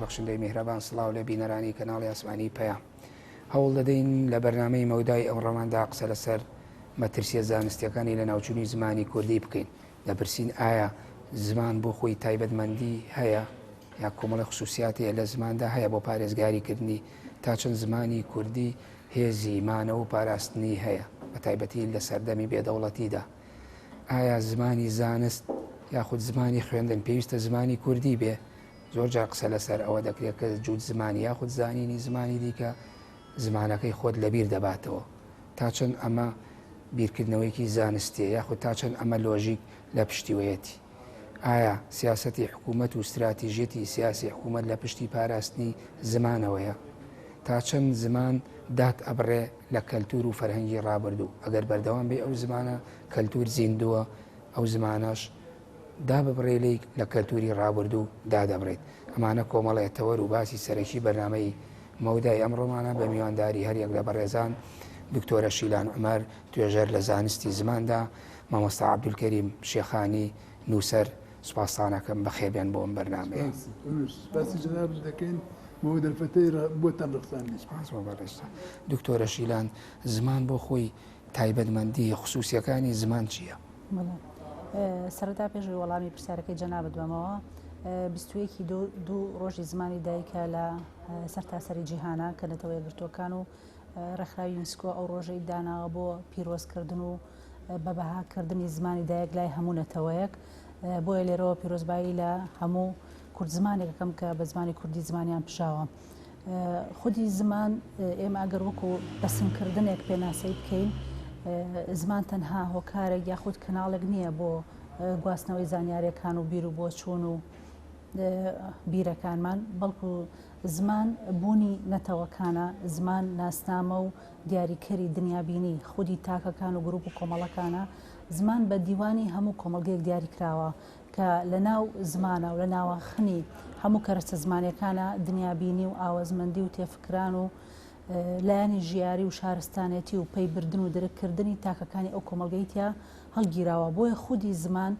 خوای بەخشندەی میهرەبان سڵاو لە بینەرانی کەناڵی ئاسمانی پەیام. هەوڵ دەدەین لە بەرنامەی مەودای ئەمڕۆماندا قسە لەسەر مەترسیە زانستیەکانی لەناوچوونی زمانی کوردی بکەین. دەپرسین ئایا زمان بۆ خۆی تایبەتمەندی هەیە یا کۆمەڵی خصوصیات هەیە لە زماندا هەیە بۆ پارێزگاریکردنی تا چەند زمانی کوردی هێزی مانەوە و پاراستنی هەیە بە تایبەتی لە سەردەمی بێدەوڵەتیدا. ئایا زمانی زانست یاخود زمانی خوێندن پێویستە زمانی کوردی بێ؟ زۆر جار قسە لەسەر ئەوە دەکرێت کە جووت زمانی یاخود زانینی زمانی دیکە زمانەکەی خۆت لەبیر دەباتەوە. تا چەند ئەمە بیرکردنەوەیەکی زانستیە یاخود تا چەند ئەمە لۆژیک لە پشتیوەیەتی؟ ئایا سیاسەتی حکوومەت و ستراتیژیەتی سیاسی حکوومەت لە پشتی پاراستنی زمانەوەیە؟ تا چەند زمان دات ئەبڕێ لە کەلتور و فەرهەنگی ڕابردوو؟ ئەگەر بەردەوام بێ ئەو زمانە کەلتور زیندووە، ئەو زمانەش داببڕێ لێی لە کەلتوری ڕابردوو دادەبڕێت. ئەمانە کۆمەڵێ تەوەر و باسی سەرەکی بەرنامەی مەودای ئەمڕۆمانە بە میوانداری هەریەک لە بەڕێزان دکتۆرە شیلان عومەر توێژەر لە زانستی زماندا، مامۆستا عەبدولکەریم شێخانی نووسەر، سوپاستانەکەم بەخێربێن بۆ ئەم بەرنامەیە. سپاسی جەنابت دەکەین بۆ دەرفەتەی بۆتان ڕەخساندین. سپاس بۆ بەڕێزتان. دکتۆرە شیلان، زمان بۆ خۆی تایبەتمەندی، خسوسیەکانی زمان چییە؟ بەڵێ. سەرەتا پێش ئەوەی وەڵامی پرسیارەکەی جەنابت بەمەوە، 21 دوو ڕۆژی زمانی دایکە لە سەرتاسەری جیهانە کە نەتەوە یەکگرتووەکان و ڕێکخراوی یونسکۆ ئەو ڕۆژەی داناوە بۆ پیرۆزکردن و بە بەهاکردنی زمانی دایک لای هەموو نەتەوەیەک بۆیە لێرەوە پیرۆزبایی لە هەموو کورد زمانێکەکەم کە بە زمانی کوردی زمانیان پشاوە. خودی زمان ئێمە ئەگەر وەکو پەسنکردنێک پێناسەی بکەین زمان تەنها هۆکارێک یاخود کەناڵێک نییە بۆ گواستنەوەی زانیارەکان و بیر و بۆچوون و بیرەکانمان بەڵکو زمان بوونی نەتەوەکانە زمان ناسنامە و دیاریکەری دنیابینی خودی تاکەکان و گروپ و کۆمەڵەکانە زمان بە دیوانی هەموو کۆمەڵگەیەک دیاریکراوە کە لە ناو زمانە و لە ناواخنی هەموو کەرەستە زمانیەکانە دنیابینی و ئاوەزمەندی و تێفکران و لایەنی ژیاری و شارستانێتی و پەیبردن و درککردنی تاکەکانی ئەو کۆمەڵگەی تیا هەڵگیراوە بۆیە خودی زمان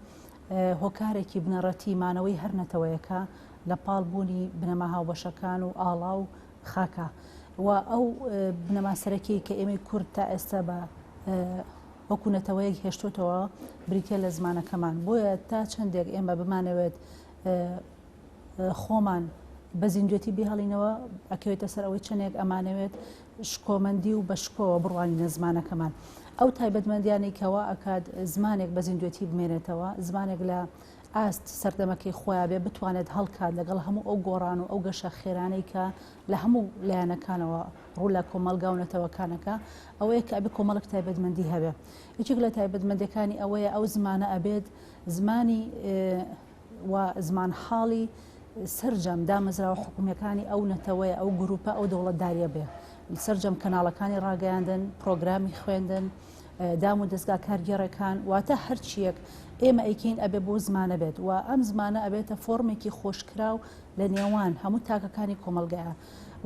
هۆکارێکی بنەڕەتی مانەوەی هەر نەتەوەیەکە لە پاڵ بوونی بنەما هاوبەشەکان و ئاڵا و خاکە و ئەو بنەما سەرەکیی کە ئێمەی کورد تا ئێستا بە وەکو نەتەوەیەک هێشتۆتەوە بریتە لە زمانەکەمان بۆیە تا چەندێک ئێمە بمانەوێت خۆمان بە زیندوێتی بهێڵینەوە ئەکەوێتە سەر ئەوەی چەندێک ئەمانەوێت شکۆمەندی و بە شکۆوە بڕوانینە زمانەکەمان ئەو تایبەتمەندیانەی کەوا ئەکات زمانێک بە زیندوێتی بمێنێتەوە زمانێک لە ئاست سەردەمەکەی خۆیان بێ بتوانێت هەڵکات لەگەڵ هەموو ئەو گۆڕان و ئەو گەشە خێرانەی کە لە هەموو لایەنەکانەوە ڕوو لە کۆمەڵگا و نەتەوەکانەکە ئەوەیە کە ئەبێ کۆمەڵک تایبەتمەندی هەبێ یەکێک لە تایبەتمەندەکانی ئەوەیە ئەو زمانە ئەبێت زمانی و زمانحاڵی سەرجەم دامەزراوە حکومیەکانی ئەو نەتەوەیە ئەو گروپە ئەو دەوڵەتداریە بێ سەرجەم کەناڵەکانی ڕاگەیاندن پرۆگرامی خوێندن دام و دەستگا کارگێڕەکان واتە هەرچیەک ئێمە ئەیکەین ئەبێ بۆ زمانە بێت و ئەم زمانە ئەبێتە فۆرمێکی خۆشکراو لە نێوان هەموو تاکەکانی کۆمەڵگایە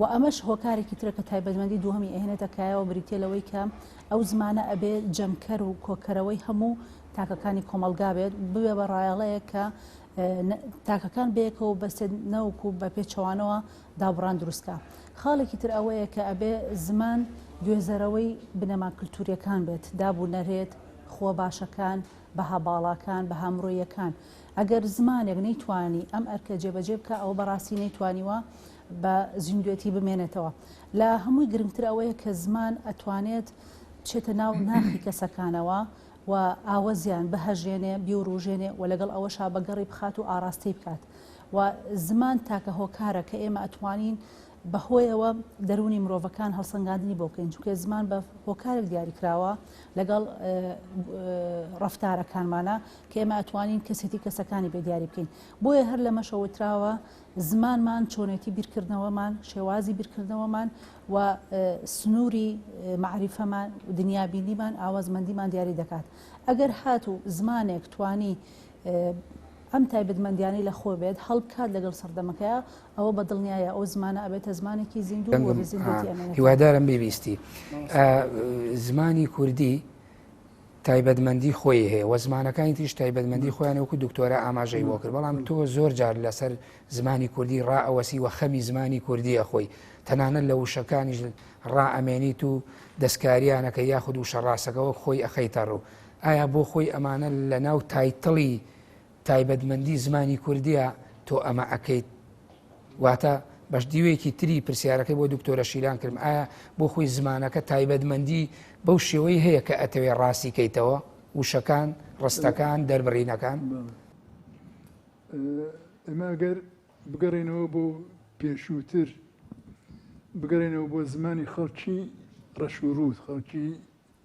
و ئەمەش هۆکارێکی ترە کە تایبەتمەندی دووهەمی ئەهێنێتە کایەوە بریتە لەوەی کە ئەو زمانە ئەبێ جەمکەر و کۆکەرەوەی هەموو تاکەکانی کۆمەڵگا بێت ببێ بە ڕایەڵەیەک کە تاکەکان بەیەکەوە بەستێت نەوەکو بە پێچەوانەوە دابڕان دروستکا. خاڵێکی تر ئەوەیە کە ئەبێ زمان گوێزەرەوەی بنەما کلتوریەکان بێت، داب و نەرێت، خووە باشەکان، بەها باڵاکان، بەها مرۆیەکان. ئەگەر زمانێک نەیتوانی ئەم ئەرکە جێبەجێ بکا ئەوە بەڕاستی نەیتوانیوە بە زیندوێتی بمێنێتەوە. لە هەمووی گرنگتر ئەوەیە کە زمان ئەتوانێت بچێتە ناو ناخی کەسەکانەوە و ئاوەزیان بهەژێنێ، بیوروژێنێ و لەگەڵ ئەوەشا بەگەڕی بخات و ئاڕاستەی بکات. و زمان تاکە هۆکارە کە ئێمە ئەتوانین بەهۆیەوە دەروونی مرۆڤەکان هەڵسەنگاندنی بۆ بکەین چونکە زمان بە هۆکارێک دیاریکراوە لەگەڵ ڕەفتارەکانمانە کە ئێمە ئەتوانین کەسێتی کەسەکانی بێ دیاری بکەین بۆیە هەر لەمەشەوە وتراوە زمانمان چۆنێتی بیرکردنەوەمان شێوازی بیرکردنەوەمان و سنووری مەعریفەمان دنیابینیمان ئاوازمەندیمان دیاری دەکات ئەگەر هاتوو زمانێک توانی ئەم تایبەتمەندیانەی لە خۆ بێت هەڵبکات لەگەڵ سەردەمەکەیا ئەوە بە دڵنیایە ئەو زمانە ئەبێتە زمانێکی زیندوو و بە زیندوێتی ئەمێنێتەوە. هیوادارم بیبیستی. زمانی کوردی. تایبەتمەندی خۆی هەیە و زمانەکانی تریش تایبەتمەندی خۆیان وەکو دکتۆرە ئاماژەی بۆ کرد بەڵام تۆ زۆر جار لەسەر زمانی کوردی ڕائەوەسی و خەمی زمانی کوردی ئەخۆی تەنانەت لە وشەکانیش ڕائەمێنیت و دەستکاریانەکە یاخود وشە ڕاستەکە وەک خۆی ئەخەیتە ڕوو ئایا بۆ خۆی ئەمانە لە ناو title ی تایبەتمەندی زمانی کوردیە تۆ ئەمە ئەکەیت؟ واتە بەش دیوێکی تری پرسیارەکەی بۆ دکتۆرە شیلان کردم ئایا بۆ خۆی زمانەکە تایبەتمەندی بەو شێوەی هەیە کە ئەتەوێ ڕاستی کەیتەوە وشەکان ڕستەکان دەربڕینەکان؟ ئێمە ئەگەر بگەڕێنەوە بۆ پێشووتر بگەڕێنەوە بۆ زمانی خەڵکی ڕەش و ڕووت خەڵکی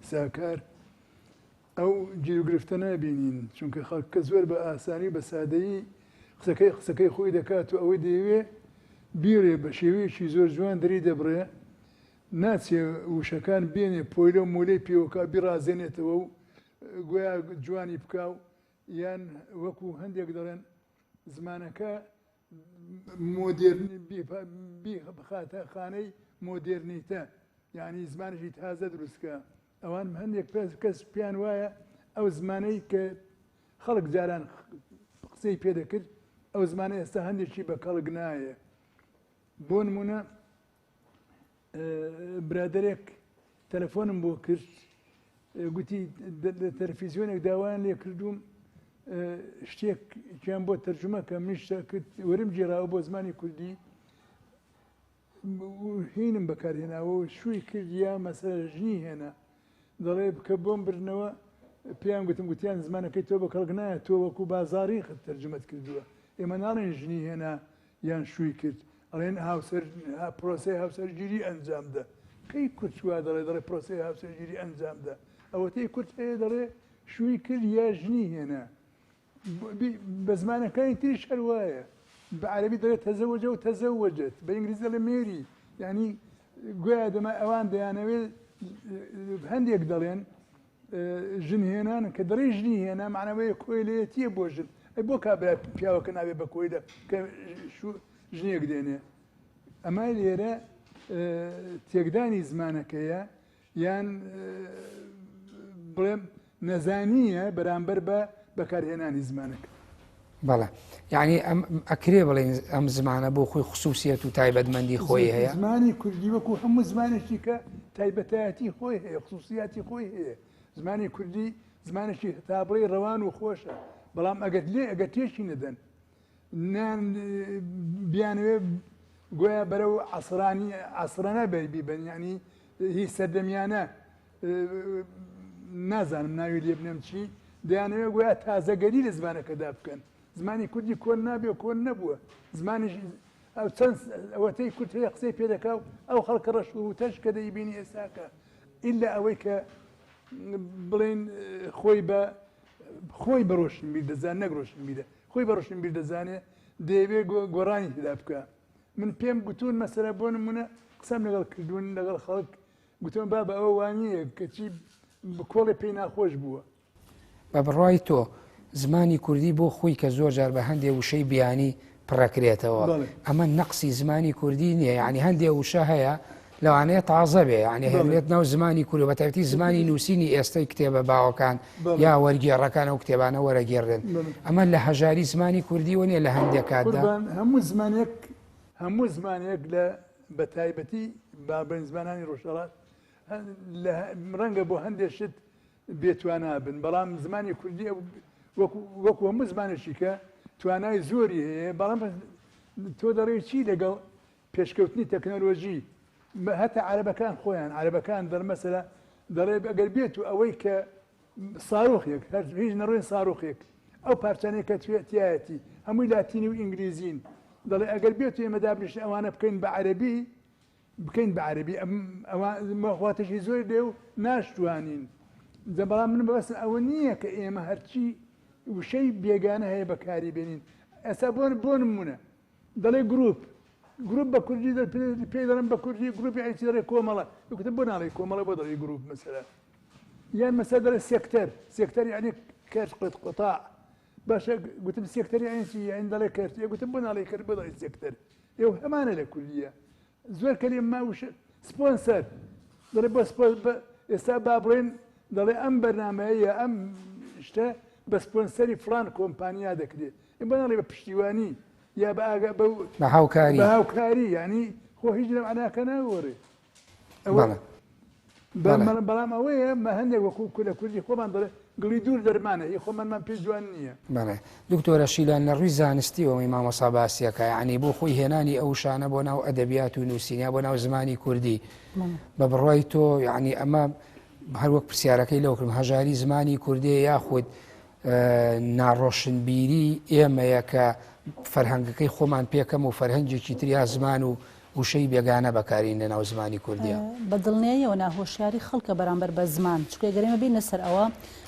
ساکار ئەو گیروگرفتە نابینین، چونکە خەڵکەکە زۆر بە ئاسانی و بە سادەیی قسەکەی قسەکەی خۆی دەکات و ئەوەی دەیەوێ بیڵێ بە شێوەیەکی زۆر جوان دەری دەبڕێ، ناچێ وشەکان بێنێ پۆیلە و مۆلەی پێوە کا بیڕازێنێتەوە و گۆیا جوانی بکا و یان وەکو هەندێک دەڵێن زمانەکە مۆدێرن بخاتە خانەی مۆدێرنیتە یعنی زمانێکی تازە دروستکە ئەوان هەندێک پێس کەس پێیان وایە ئەو زمانەی کە خەڵک جاران قسەی پێ دەکرد ئەو زمانە ئێستا هەندێکی بە کەڵک نایە بۆ نمونە برادەرێک تەلەفۆنم بۆ کرد گوتی لە تەلەفیزیۆنێک داوایان لێ کردووم شتێکیان بۆ تەرجمە کە منیش وەرم گێراوە بۆ زمانی کوردی هینم بەکارهێناوە و شووی کرد یا مەسەلە ژنی هێنا دەڵێ کە بۆم بردنەوە پێیان گوتم گوتیان زمانەکەی تۆ بە کەڵک نایە تۆ وەکو بازاڕی تەرجمەت کردووە ئێمە ناڵێن ژنی هێنا یان شووی کرد ئەڵێن هاوسەر پرۆسەی هاوسەرگیری ئەنجامدا کەی کورد وا دەڵێ دەڵێ پرۆسەی هاوسەرگیری ئەنجامدا ئەوەتەی کورد هەیە دەڵێ شووی کرد یا ژنی هێنا بە زمانەکانی تریش هەر وایە بە عەرەبی دەڵێ تەزەوەجە و تەزەوەجەت بە ئینگلیزی دەڵێ مێری یعنی گویا دەما ئەوان دەیانەوێت هەندێک دەڵێن ژن هێنان کە دەڵێ ژنی هێنا معنەوەی کۆیلەیەتیە بۆ ژن ئەی بۆ کابرا پیاوەکە نابێ بە کۆیلە کە ژنێک دێنێ ئەمە لێرە تێکدانی زمانەکەیە یان بڵێم نەزانییە بەرامبەر بە بەکارهێنانی زمانەکە. بەڵێ یعنی ئەم ئەکرێ بڵێن ئەم زمانە بۆ خۆی خصوصیت و تایبەتمەندی خۆی هەیە زمانی کوردی وەکو هەموو زمانێکی کە تایبەتایەتی خۆی هەیە خصوصیاتی خۆی هەیە زمانی کوردی زمانێکی تابڵی ڕەوان و خۆشە بەڵام ئەگەر لێ ئەگەر تێکی نەدەن نان بیانەوێ گۆیا بەرەو عەسرانی عەسرانە بیبەن یعنی هی سەردەمیانە نازانم ناوی لێ بنێم چی دەیانەوێ گۆیا تازەگەری لە زمانەکەدا بکەن زمانی کوردی کۆن نابێ کۆن نەبووە زمانی ئەو چەند ئەوەتەی کورد هەیە قسەی پێ دەکا و ئەو خەڵکە ڕەش و تەش کە دەیبینی ئێستاکە ئیلا ئەوەی کە بڵێن خۆی بە خۆی بە ڕۆشنبیر دەزان نەک ڕۆشنبیرە خۆی بە ڕۆشنبیر دەزانێ دەیەوێ گۆڕانی تێدا بکا من پێم گوتوون مەسەلە بۆ نمونە قسەم لەگەڵ کردوون لەگەڵ خەڵک گوتم بابە ئەوە وانییە کەچی کۆڵێ پێی ناخۆش بووە. بە بڕوای تۆ زمانی کوردی بۆ خۆی کە زۆر جار بە هەندێ وشەی بیانی پڕەکرێتەوە ئەمە نەقسی زمانی کوردی نییە یعنی هەندێ وشە هەیە لەوانەیە تازە بێ یعنی هێنرێت ناو زمانی کوردی بە تایبەتی زمانی نووسینی ئێستای کتێبە باوەکان یا وەرگێڕەکان ئەو کتێبانە وەرەگێڕێن ئەمە لە هەژاری زمانی کوردیوە نییە لە هەندێک کاتدا هەموو زمانێک هەموو زمانێک لە بە تایبەتی بابن زمانانی ڕۆژهەڵات ڕەنگە بۆ هەندێک شت بێتوانا بن بەڵام زمانی کوردی وەکو هەموو زمانێکی کە توانای زۆری هەیە بەڵام تۆ دەڵێ چی لەگەڵ پێشکەوتنی تەکنەلۆژی هەتا عەرەبەکان خۆیان عەرەبەکان دەر مەسەلە دەڵێ ئەگەر بێت و ئەوەی کە ساروخێک هەر هیچ نەڕۆین ساروخێک ئەو پارچانەی کە تایەتی هەمووی لاتینی و ئینگلیزین دەڵێ ئەگەر بێت و ئێمە دابنیشین ئەوانە بکەین بە عەرەبی بکەین بە عەرەبی ئەم ئەوە مەخواتێکی زۆر لێ و ناشتوانین جا بەڵام من بەس ئەوە نییە کە ئێمە هەرچی وشەی بێگانە هەیە بەکاری بێنین ئێستا بۆ بۆ نمونە دەڵێ گروپ گروپ بە کوردی پێی دەڵێن بە کوردی گروپی ئەی چی دەڵێ کۆمەڵە گوتم بۆ ناڵێ کۆمەڵە بۆ دەڵێ گروپ مەسەلە یان مەسەلە دەڵێ سێکتەر سێکتەر یعنی کەرت قط قطاع باشە گوتم سێکتەر یعنی چی یعنی دەڵێ کەرت گوتم بۆ ناڵێ کەرت بۆ دەڵێ سێکتەر ئێوە هەمانە لە کوردیە زۆر کەلێم ما وشە سپۆنسەر دەڵێ بۆ سپۆ ئێستا با بڵێن دەڵێ ئەم بەرنامەیە یا ئەم شتە بە سپۆنسەری فڵان کۆمپانیا دەکرێت ئێ بۆ ناڵێ بە پشتیوانی یا بە ئاگا بە بە هاوکاری بە هاوکاری یانی خۆ هیچ لە مەعناکە ناگۆڕێ ئەوە بەڵێ. بەڵام ئەوەیە مە هەندێک وەکو لە کوردی خۆمان دەڵێ گڵی دوور دەرمانە هی خۆمانمان پێ جوان نییە. بەڵێ دکتۆرە شیلان لە ڕووی زانستیەوە ئەوەی مامۆستا باسیەکا یەعنی بۆ خۆی هێنانی ئەو وشانە بۆ ناو ئەدەبیات و نووسین یا بۆ ناو زمانی کوردی بە بڕوای تۆ یەعنی ئەمە هەر وەک پرسیارەکەی لەو کردم هەژاری زمانی کوردی یاخود ناڕۆشنبیری ئێمەیە کە فەرهەنگەکەی خۆمان پێکەم و فەرهەنگێکی تر یا زمان و وشەی بێگانە بەکارین لە ناو زمانی کوردیا. بە دڵنیاییەوە ناهۆشیاری خەڵکە بەرامبەر بە زمان، چونکە گەر ئێمە بێینە سەر ئەوە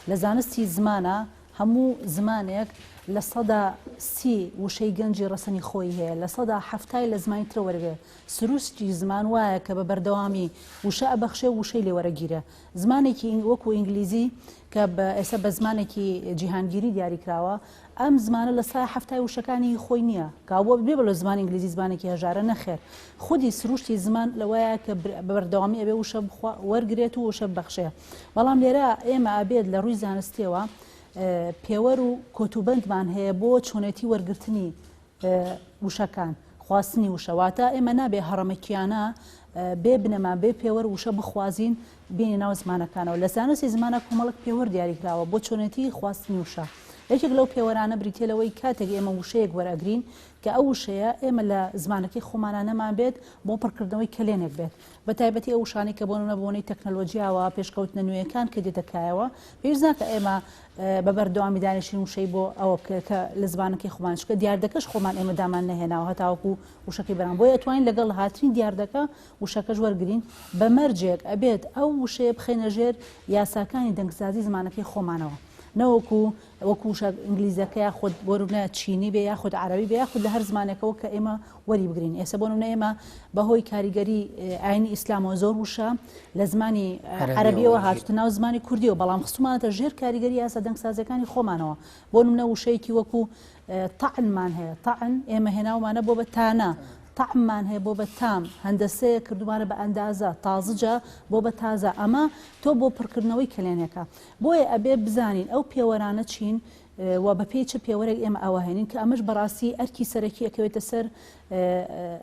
لە زانستی زمانا هەموو زمانێک 30% وشەی گەنجی ڕەسەنی خۆی هەیە، لە حەفتای لە زمانی ترە وەرەگرێ، سروشتی زمان وایە کە بە بەردەوامی وشە ئەبەخشێ و وشەی لێ وەرەگیرێ. زمانێکی وەکو ئینگلیزی کە بە ئێستا بە زمانێکی جیهانگیری دیاری کراوە، ئەم زمانە لە سای حەفتای وشەکانی هی خۆی نییە. کاوە بێ بڵێ زمانی ئینگلیزی زمانێکی هەژارە، نەخێر. خودی سروشتی زمان لەوەیە کە بە بەردەوامی ئەبێ وشە وەرگرێت و وشە ببەخشێ. بەڵام لێرە ئێمە ئەبێت لە ڕووی زانستییەوە پێوەر و کۆتوبەندمان هەیە بۆ چۆنێتی وەرگرتنی وشەکان، خواستنی وشە، واتە ئێمە نابێ هەڕەمەکییانە بێ بنەما، بێ پێوەر وشە بخوازین بێینە ناو زمانەکانەوە. لە زانستی زمانا کۆمەڵێک پێوەر دیاریکراوە بۆ چۆنێتی خواستنی وشە. یەکێک لەو پێوەرانە بریتییە لەوەی کاتێک ئێمە وشەیەک وەرئەگرین کە ئەو وشەیە ئێمە لە زمانەکەی خۆمانا نەمانبێت بۆ پڕکردنەوەی کەلێنێک بێت. بە تایبەتی ئەو وشانەی کە بۆ نمونە بۆنەی تەکنەلۆجیاوە پێشکەوتنە نوێیەکان کە دێتە کایەوە پێویست ناکە ئێمە بە بەردەوامی دانیشین وشەی بۆ ئەوە بکە کە لە زمانەکەی خۆمان چکە دیاردەکەش خۆمان ئێمە دامان نەهێناوە هەتاوەکو وشەکەی بەرام بۆیە ئەتوانین لەگەڵ هاتنی دیاردەکە وشەکەش وەرگین بە مەرجێک ئەبێت ئەو وشەیە بخەینە ژێر یاساکانی دەنگسازی زمانەکەی خۆمانەوە نەوەکو وەکو وشە ئینگلیزەکە یاخود بۆ نمونە چینی بێ یاخود عەرەبی بێ یاخود لە هەر زمانێکەوە کە ئێمە وەری بگرین ئێستا بۆ نمونە ئێمە بەهۆی کاریگەری ئاینی ئیسلامەوە زۆر وشە لە زمانی عەرەبیەوە هاتوتە ناو زمانی کوردیەوە بەڵام خستومانەتە ژێر کاریگەری یاسا دەنگسازەکانی خۆمانەوە بۆ نمونە وشەیەکی وەکو تەعنمان هەیە تەعن ئێمە هێناومانە بۆ بە تانە تەعممان هەیە بۆ بە تام هەندەسەیە کردومانە بە ئەندازە تازجە بۆ بە تازە ئەمە تۆ بۆ پڕکردنەوەی کەلێنێکە بۆیە ئەبێ بزانین ئەو پێوەرانە چین و بەپێی چ پێوەرێک ئێمە ئەوە هێنین کە ئەمەش بەڕاستی ئەرکی سەرەکی ئەکەوێتە سەر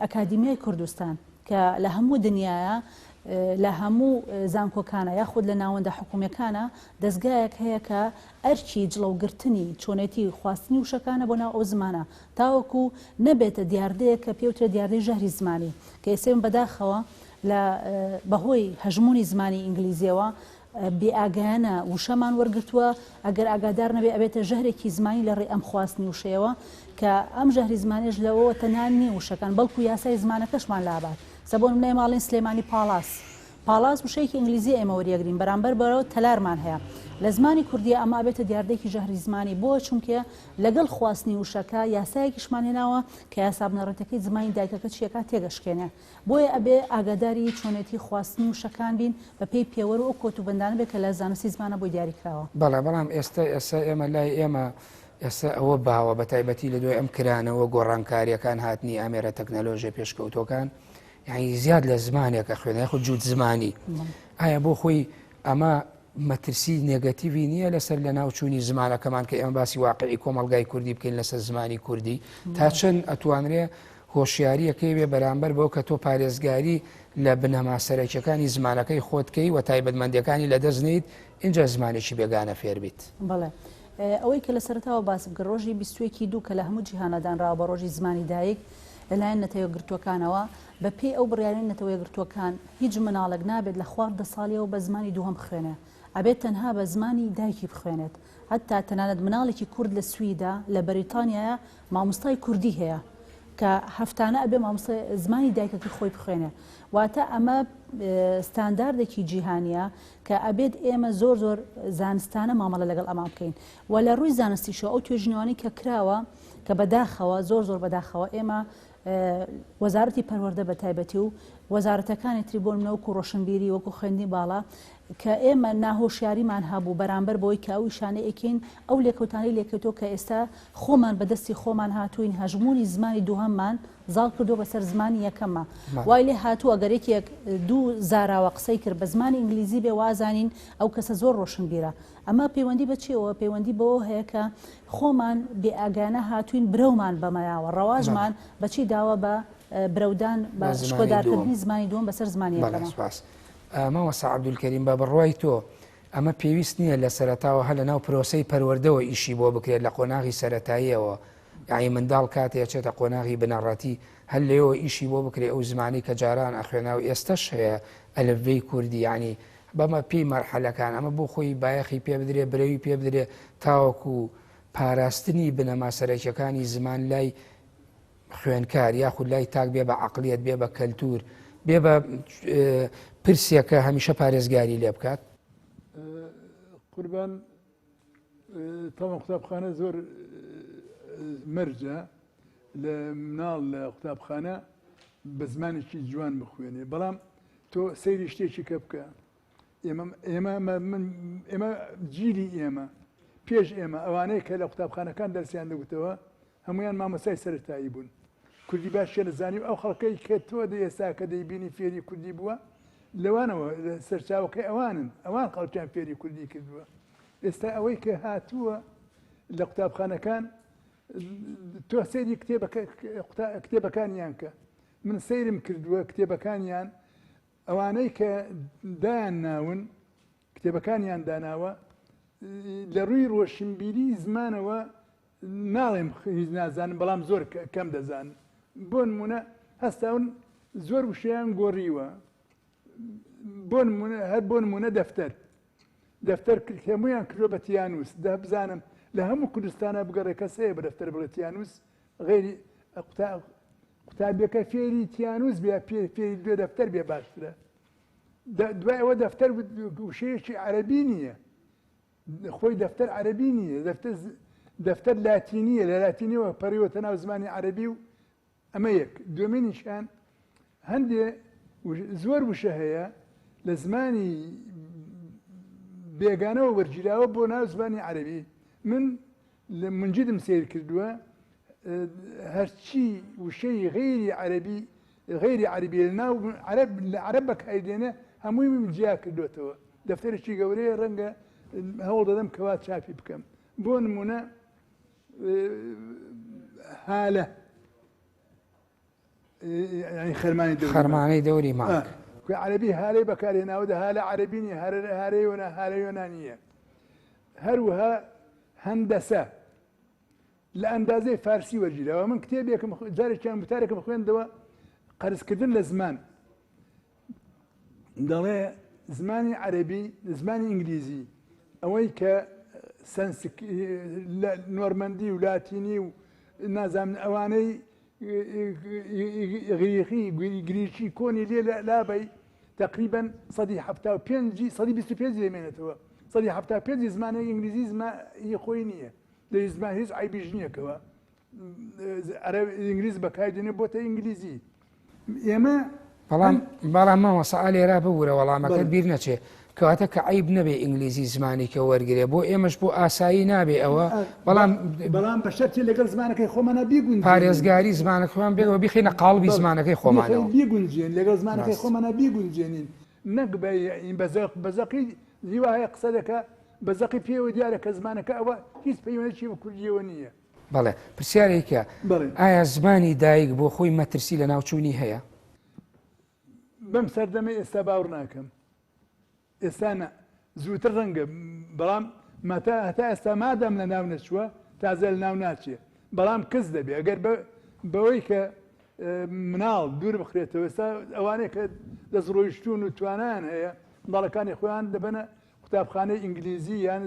ئەکادیمیای کوردستان کە لە هەموو دنیاە لە هەموو زانکۆکانە یاخود لە ناوەندە حکومیەکانە دەستگایەک هەیە کە ئەرکی جڵەوگرتنی چۆنێتی خواستنی وشەکانە بۆ ناو ئەو زمانە تاوەکو نەبێتە دیاردەیەک کە پێوترێ دیاردەی ژەهری زمانی کە ئێستا بەداخەوە لە بەهۆی هەژموونی زمانی ئینگلیزیەوە بێ ئاگایانە وشەمان وەرگرتووە، ئەگەر ئاگادار نەبێ ئەبێتە ژەهرێکی زمانی لە ڕێی ئەم خواستنی وشەیەوە، کە ئەم ژەهری زمانیەش لەوەوە تەنها نیە وشەکان، بەڵکو یاسای زمانەکەشمان لابات. سە بۆ نمونە ئێمە ئەڵێین سلێمانی پاڵاس. پاڵاس وشەیەکی ئینگلیزیە ئێمە وەریئەگرین، بەرامبەر بەوە تەلارمان هەیە. لە زمانی کوردیە ئەمە ئەبێتە دیاردەیەکی ژەهری زمانی، بۆ؟ چونکێ لەگەڵ خواستنی وشەکە یاسایەکیشمان هێناوە کە یاسا بنەڕەتیەکەی زمانی دایکەکە چیەکا تێگەشکێنێ. بۆیە ئەبێ ئاگاداری چۆنێتی خواستنی وشەکان بین بە پێی پێوەر و ئەو کۆتوبەندانە بێت کە لە زانستی زمانە بۆی دیاری کراوە. بەڵێ بەڵام ئێستە ئێستا ئێمە لای ئێمە ئێستا ئەوە باوە بە تایبەتی لە دوای ئەم کرانەوە گۆڕانکاریەکان هاتنی ئامێرە تەکنەلۆژیە پێشکەوتوەکان یعنی زیاد لە زمانێکە خوێنە یاخود جووت زمانی ئایا بۆ خۆی ئەمە مەترسی نێگەتیڤی نییە لەسەر لەناوچوونی زمانەکەمان کە ئێمە باسی واقعی کۆمەڵگای کوردی بکەین لەسەر زمانی کوردی تا چەند ئەتوانرێ هۆشیاریەکەی بێ بەرامبەر بەوە کە تۆ پارێزگاری لە بنەما سەرەکیەکانی زمانەکەی خۆت کەی و تایبەتمەندیەکانی لەدەست نەیت ئینجا زمانێکی بێگانە فێر بیت. بەڵێ. ئەوەی کە لە سەرەتاوە باسم کرد ڕۆژی 21 ی دوو کە لە هەموو جیهانا دانراوە بە ڕۆژی زمانی دایک لەلایەن نەتەوە یەکگرتووەکانەوە بە پێی ئەو بڕیارەی نەتەوە یەکگرتووەکان هیچ مناڵێک نابێت لە خوار دە ساڵیەوە بە زمانی دووهەم بخوێنێ ئەبێت تەنها بە زمانی دایکی بخوێنێت هەتا تەنانەت مناڵێکی کورد لە سویدا لە بەریتانیایە مامۆستای کوردی هەیە کە هەفتانە ئەبێ مامۆستای زمانی دایکەکەی خۆی بخوێنێ واتە ئەمە ستانداردێکی جیهانیە کە ئەبێت ئێمە زۆر زۆر زانستانە مامەڵە لەگەڵ ئەمان بکەین و لە ڕووی زانستیشەوە ئەو توێژینەوانەی کە کراوە کە بەداخەوە زۆر زۆر بەداخەوە ئێمە وەزارەتی پەروەردە بە تایبەتی و وەزارەتەکانی تری بۆ نمونە وەکو ڕۆشنبیری وەکو خوێندنی باڵا کە ئێمە ناهۆشیاریمان هەبوو بەرامبەر بەوەی کە ئەو ئیشانەی ئەیکەین ئەو لێکەوتانەی لێکەوتەوە کە ئێستا خۆمان بە دەستی خۆمان هاتووین هەژموونی زمانی دووهەممان زاڵ کردووە بەسەر زمانی یەکەمما وای لێ هاتووە گەر یەکێک دوو زاراوە قسەی کرد بە زمانی ئینگلیزی بێ وازانین ئەو کەسە زۆر ڕۆشنبیرە ئەمە پەیوەندی بە چیەوە پەیوەندی بەوە هەیە کە خۆمان بێ ئاگانە هاتووین برەومان بەمەیاوە ڕەواجمان بەچی داوە بە برەودان بە شکۆدارکردنی زمانی دووەم بەسەر زمانی یەکەمەوە. سوپاس. مامۆستا عەبدولکەریم بە بڕوای تۆ ئەمە پێویست نییە لە سەرەتاوە هەر لەناو پرۆسەی پەروەردەوە ئیشی بۆ بکرێت لە قۆناغی سەرەتاییەوە یانی منداڵ کاتێ ئەچێتە قۆناغی بنەڕەتی هەر لێوە ئیشی بۆ بکرێ ئەو زمانی کە جاران ئەخوێنا و ئێستەش هەیە ئەلفبێی کوردی یانی بەمە پێی مەرحەلەکان ئەمە بۆ خۆی بایەخی پێ بدرێ برەوی پێ بدرێ تاوەکو پاراستنی بنەما سەرەکیەکانی زمان لای خوێنکار یاخود لای تاک بێ بە عەقڵیەت، بێ بە کەلتوور، بێ بە پرسێک کە هەمیشە پارێزگاری لێ بکات؟ قوربان تەوان قوتابخانە زۆر مەرجە لە مناڵ لە قوتابخانە بە زمانێکی جوان بخوێنێ بەڵام تۆ سەیری شتێکی کە بکە ئێمە ئێمە من ئێمە جیلی ئێمە پێش ئێمە ئەوانەی کە لە قوتابخانەکان دەرسیان دەگوتەوە هەمویان مامۆستای سەرەتایی بوون کوردی باشیان دەزانی و ئەو خەڵکەی کە تۆ دە ئێستا کە دەیبینی فێری کوردی بووە لەوانەوە سەرچاوەکەی ئەوانن ئەوان خەڵکیان فێری کوردی کردووە ئێستا ئەوەی کە هاتووە لە قوتابخانەکان تۆ سەیری کتێبەکانیان کە من سەیرم کردووە کتێبەکانیان ئەوانەی کە دایان ناون کتێبەکانیان داناوە لە ڕووی ڕۆشنبیری زمانەوە ناڵێم هیچ نازانن بەڵام زۆر کەم دەزانن بۆ نمونە هەستاون زۆر وشەیان گۆڕیوە بۆ نمونە هەر بۆ نمونە دەفتەر دەفتەر هەمویان کردوە بە تیانوس دە بزانم لە هەموو کوردستانە بگەڕێ کەس هەیە بە دەفتەر بڵێ تیانوس غێری قوتابیەکە فێری تیانوس بێ فێری دوێ دەفتەر بێ باشترە دوای ئەوە دەفتەر وشەیەکی عەربی نییە خۆی دەفتەر عەرەبی نییە، دەفتەر دەفتەر لاتینییە، لە لاتینیەوە پەڕیوەتە ناو زمانی عەرەبی و ئەمە یەک. دووەمینیشیان هەندێ زۆر وشە هەیە لە زمانی بێگانەوە وەرگیراوە بۆ ناو زمانی عەرەبی. من لە منجدم سەیر کردووە هەرچی وشەی غەیری عەرەبی غەیری عەرەبی لە ناو عەرەب لە عەرەب بەکاری دێنێ هەمووی جیا کردوێتەوە دەفتەرێکی گەورەیە ڕەنگە هەوڵ دەدەم کەوا چاپی بکەم بۆ نمونە هالە یعنی خەرمانی دەوری خەرمانەی دەوری مانگ عەرەبی هالەی بەکارهێناوە دە هالە عەرەبی نیە هارە یۆنا هالە یۆنانیە هەروەها هەندەسە لە ئەندازەی فارسی وەرگیراوە من کتێبێکم جارێکیان وتارێکم خوێندەوە قەرزکردن لە زمان دەڵێ زمانی عەربی زمانی ئینگلیزی ئەوەی کە سەنسک نۆرمەندی و لاتینی و نازانم ئەوانەی ئیغریقی گریکی کۆنی لێ لابەی تقریبا سەدی حەفتا و پێنجی سەدی بیست و پێنج لێمێنێتەوە سەدی حەفتا و پێنجی زمانی ئینگلیزی زمانی خۆی نییە لە زمان هیچ عیبیش نییە کەوە عەرەب ئینگلیز بەکار دێنێ بۆتە ئینگلیزی ئێمە بەڵام بەڵام مامۆستا ئا لێرە ببورە وەڵامەکەت بیر نەچێ کەواتە کە عیب نەبێ ئینگلیزی زمانی کە وەرگێ بۆ ئێمەش بۆ ئاسایی نابێ ئەوە بەڵام بەڵام بە شەرتی لەگەڵ زمانەکەی خۆمانە بیگون پارێزگاری زمانەکەمان بێەوە بیخینە قاڵبی زمانەکەی خۆمانەوە بیگونجێن لەگەڵ زمانەکەی خۆمانە بیگونجێنین نەک بە زەقی هیوا هەیە قسە دەکا بە زەقی پێوە دیارە کە زمانەکە ئەوە هیچ پەیوەندیی بە کوردییەوە نییە. بەڵێ پرسیارێکە ئایا زمانی دایک بۆ خۆی مەترسی لە ناوچوونی هەیە؟ بەم سەردەمەی ئێستا باوڕ ناکەم ئێستا نا زووتر ڕەنگە بەڵام مەتا هەتا ئێستا مادام لە ناو نەچووە تازە لە ناو ناچێ بەڵام کز دەبێ ئەگەر بەوەی کە مناڵ دوور بخرێتەوە ئێستا ئەوانەی کە دەستڕۆیشتوون و توانایان هەیە منداڵەکانی خۆیان دەبەنە قوتابخانەی ئینگلیزی یان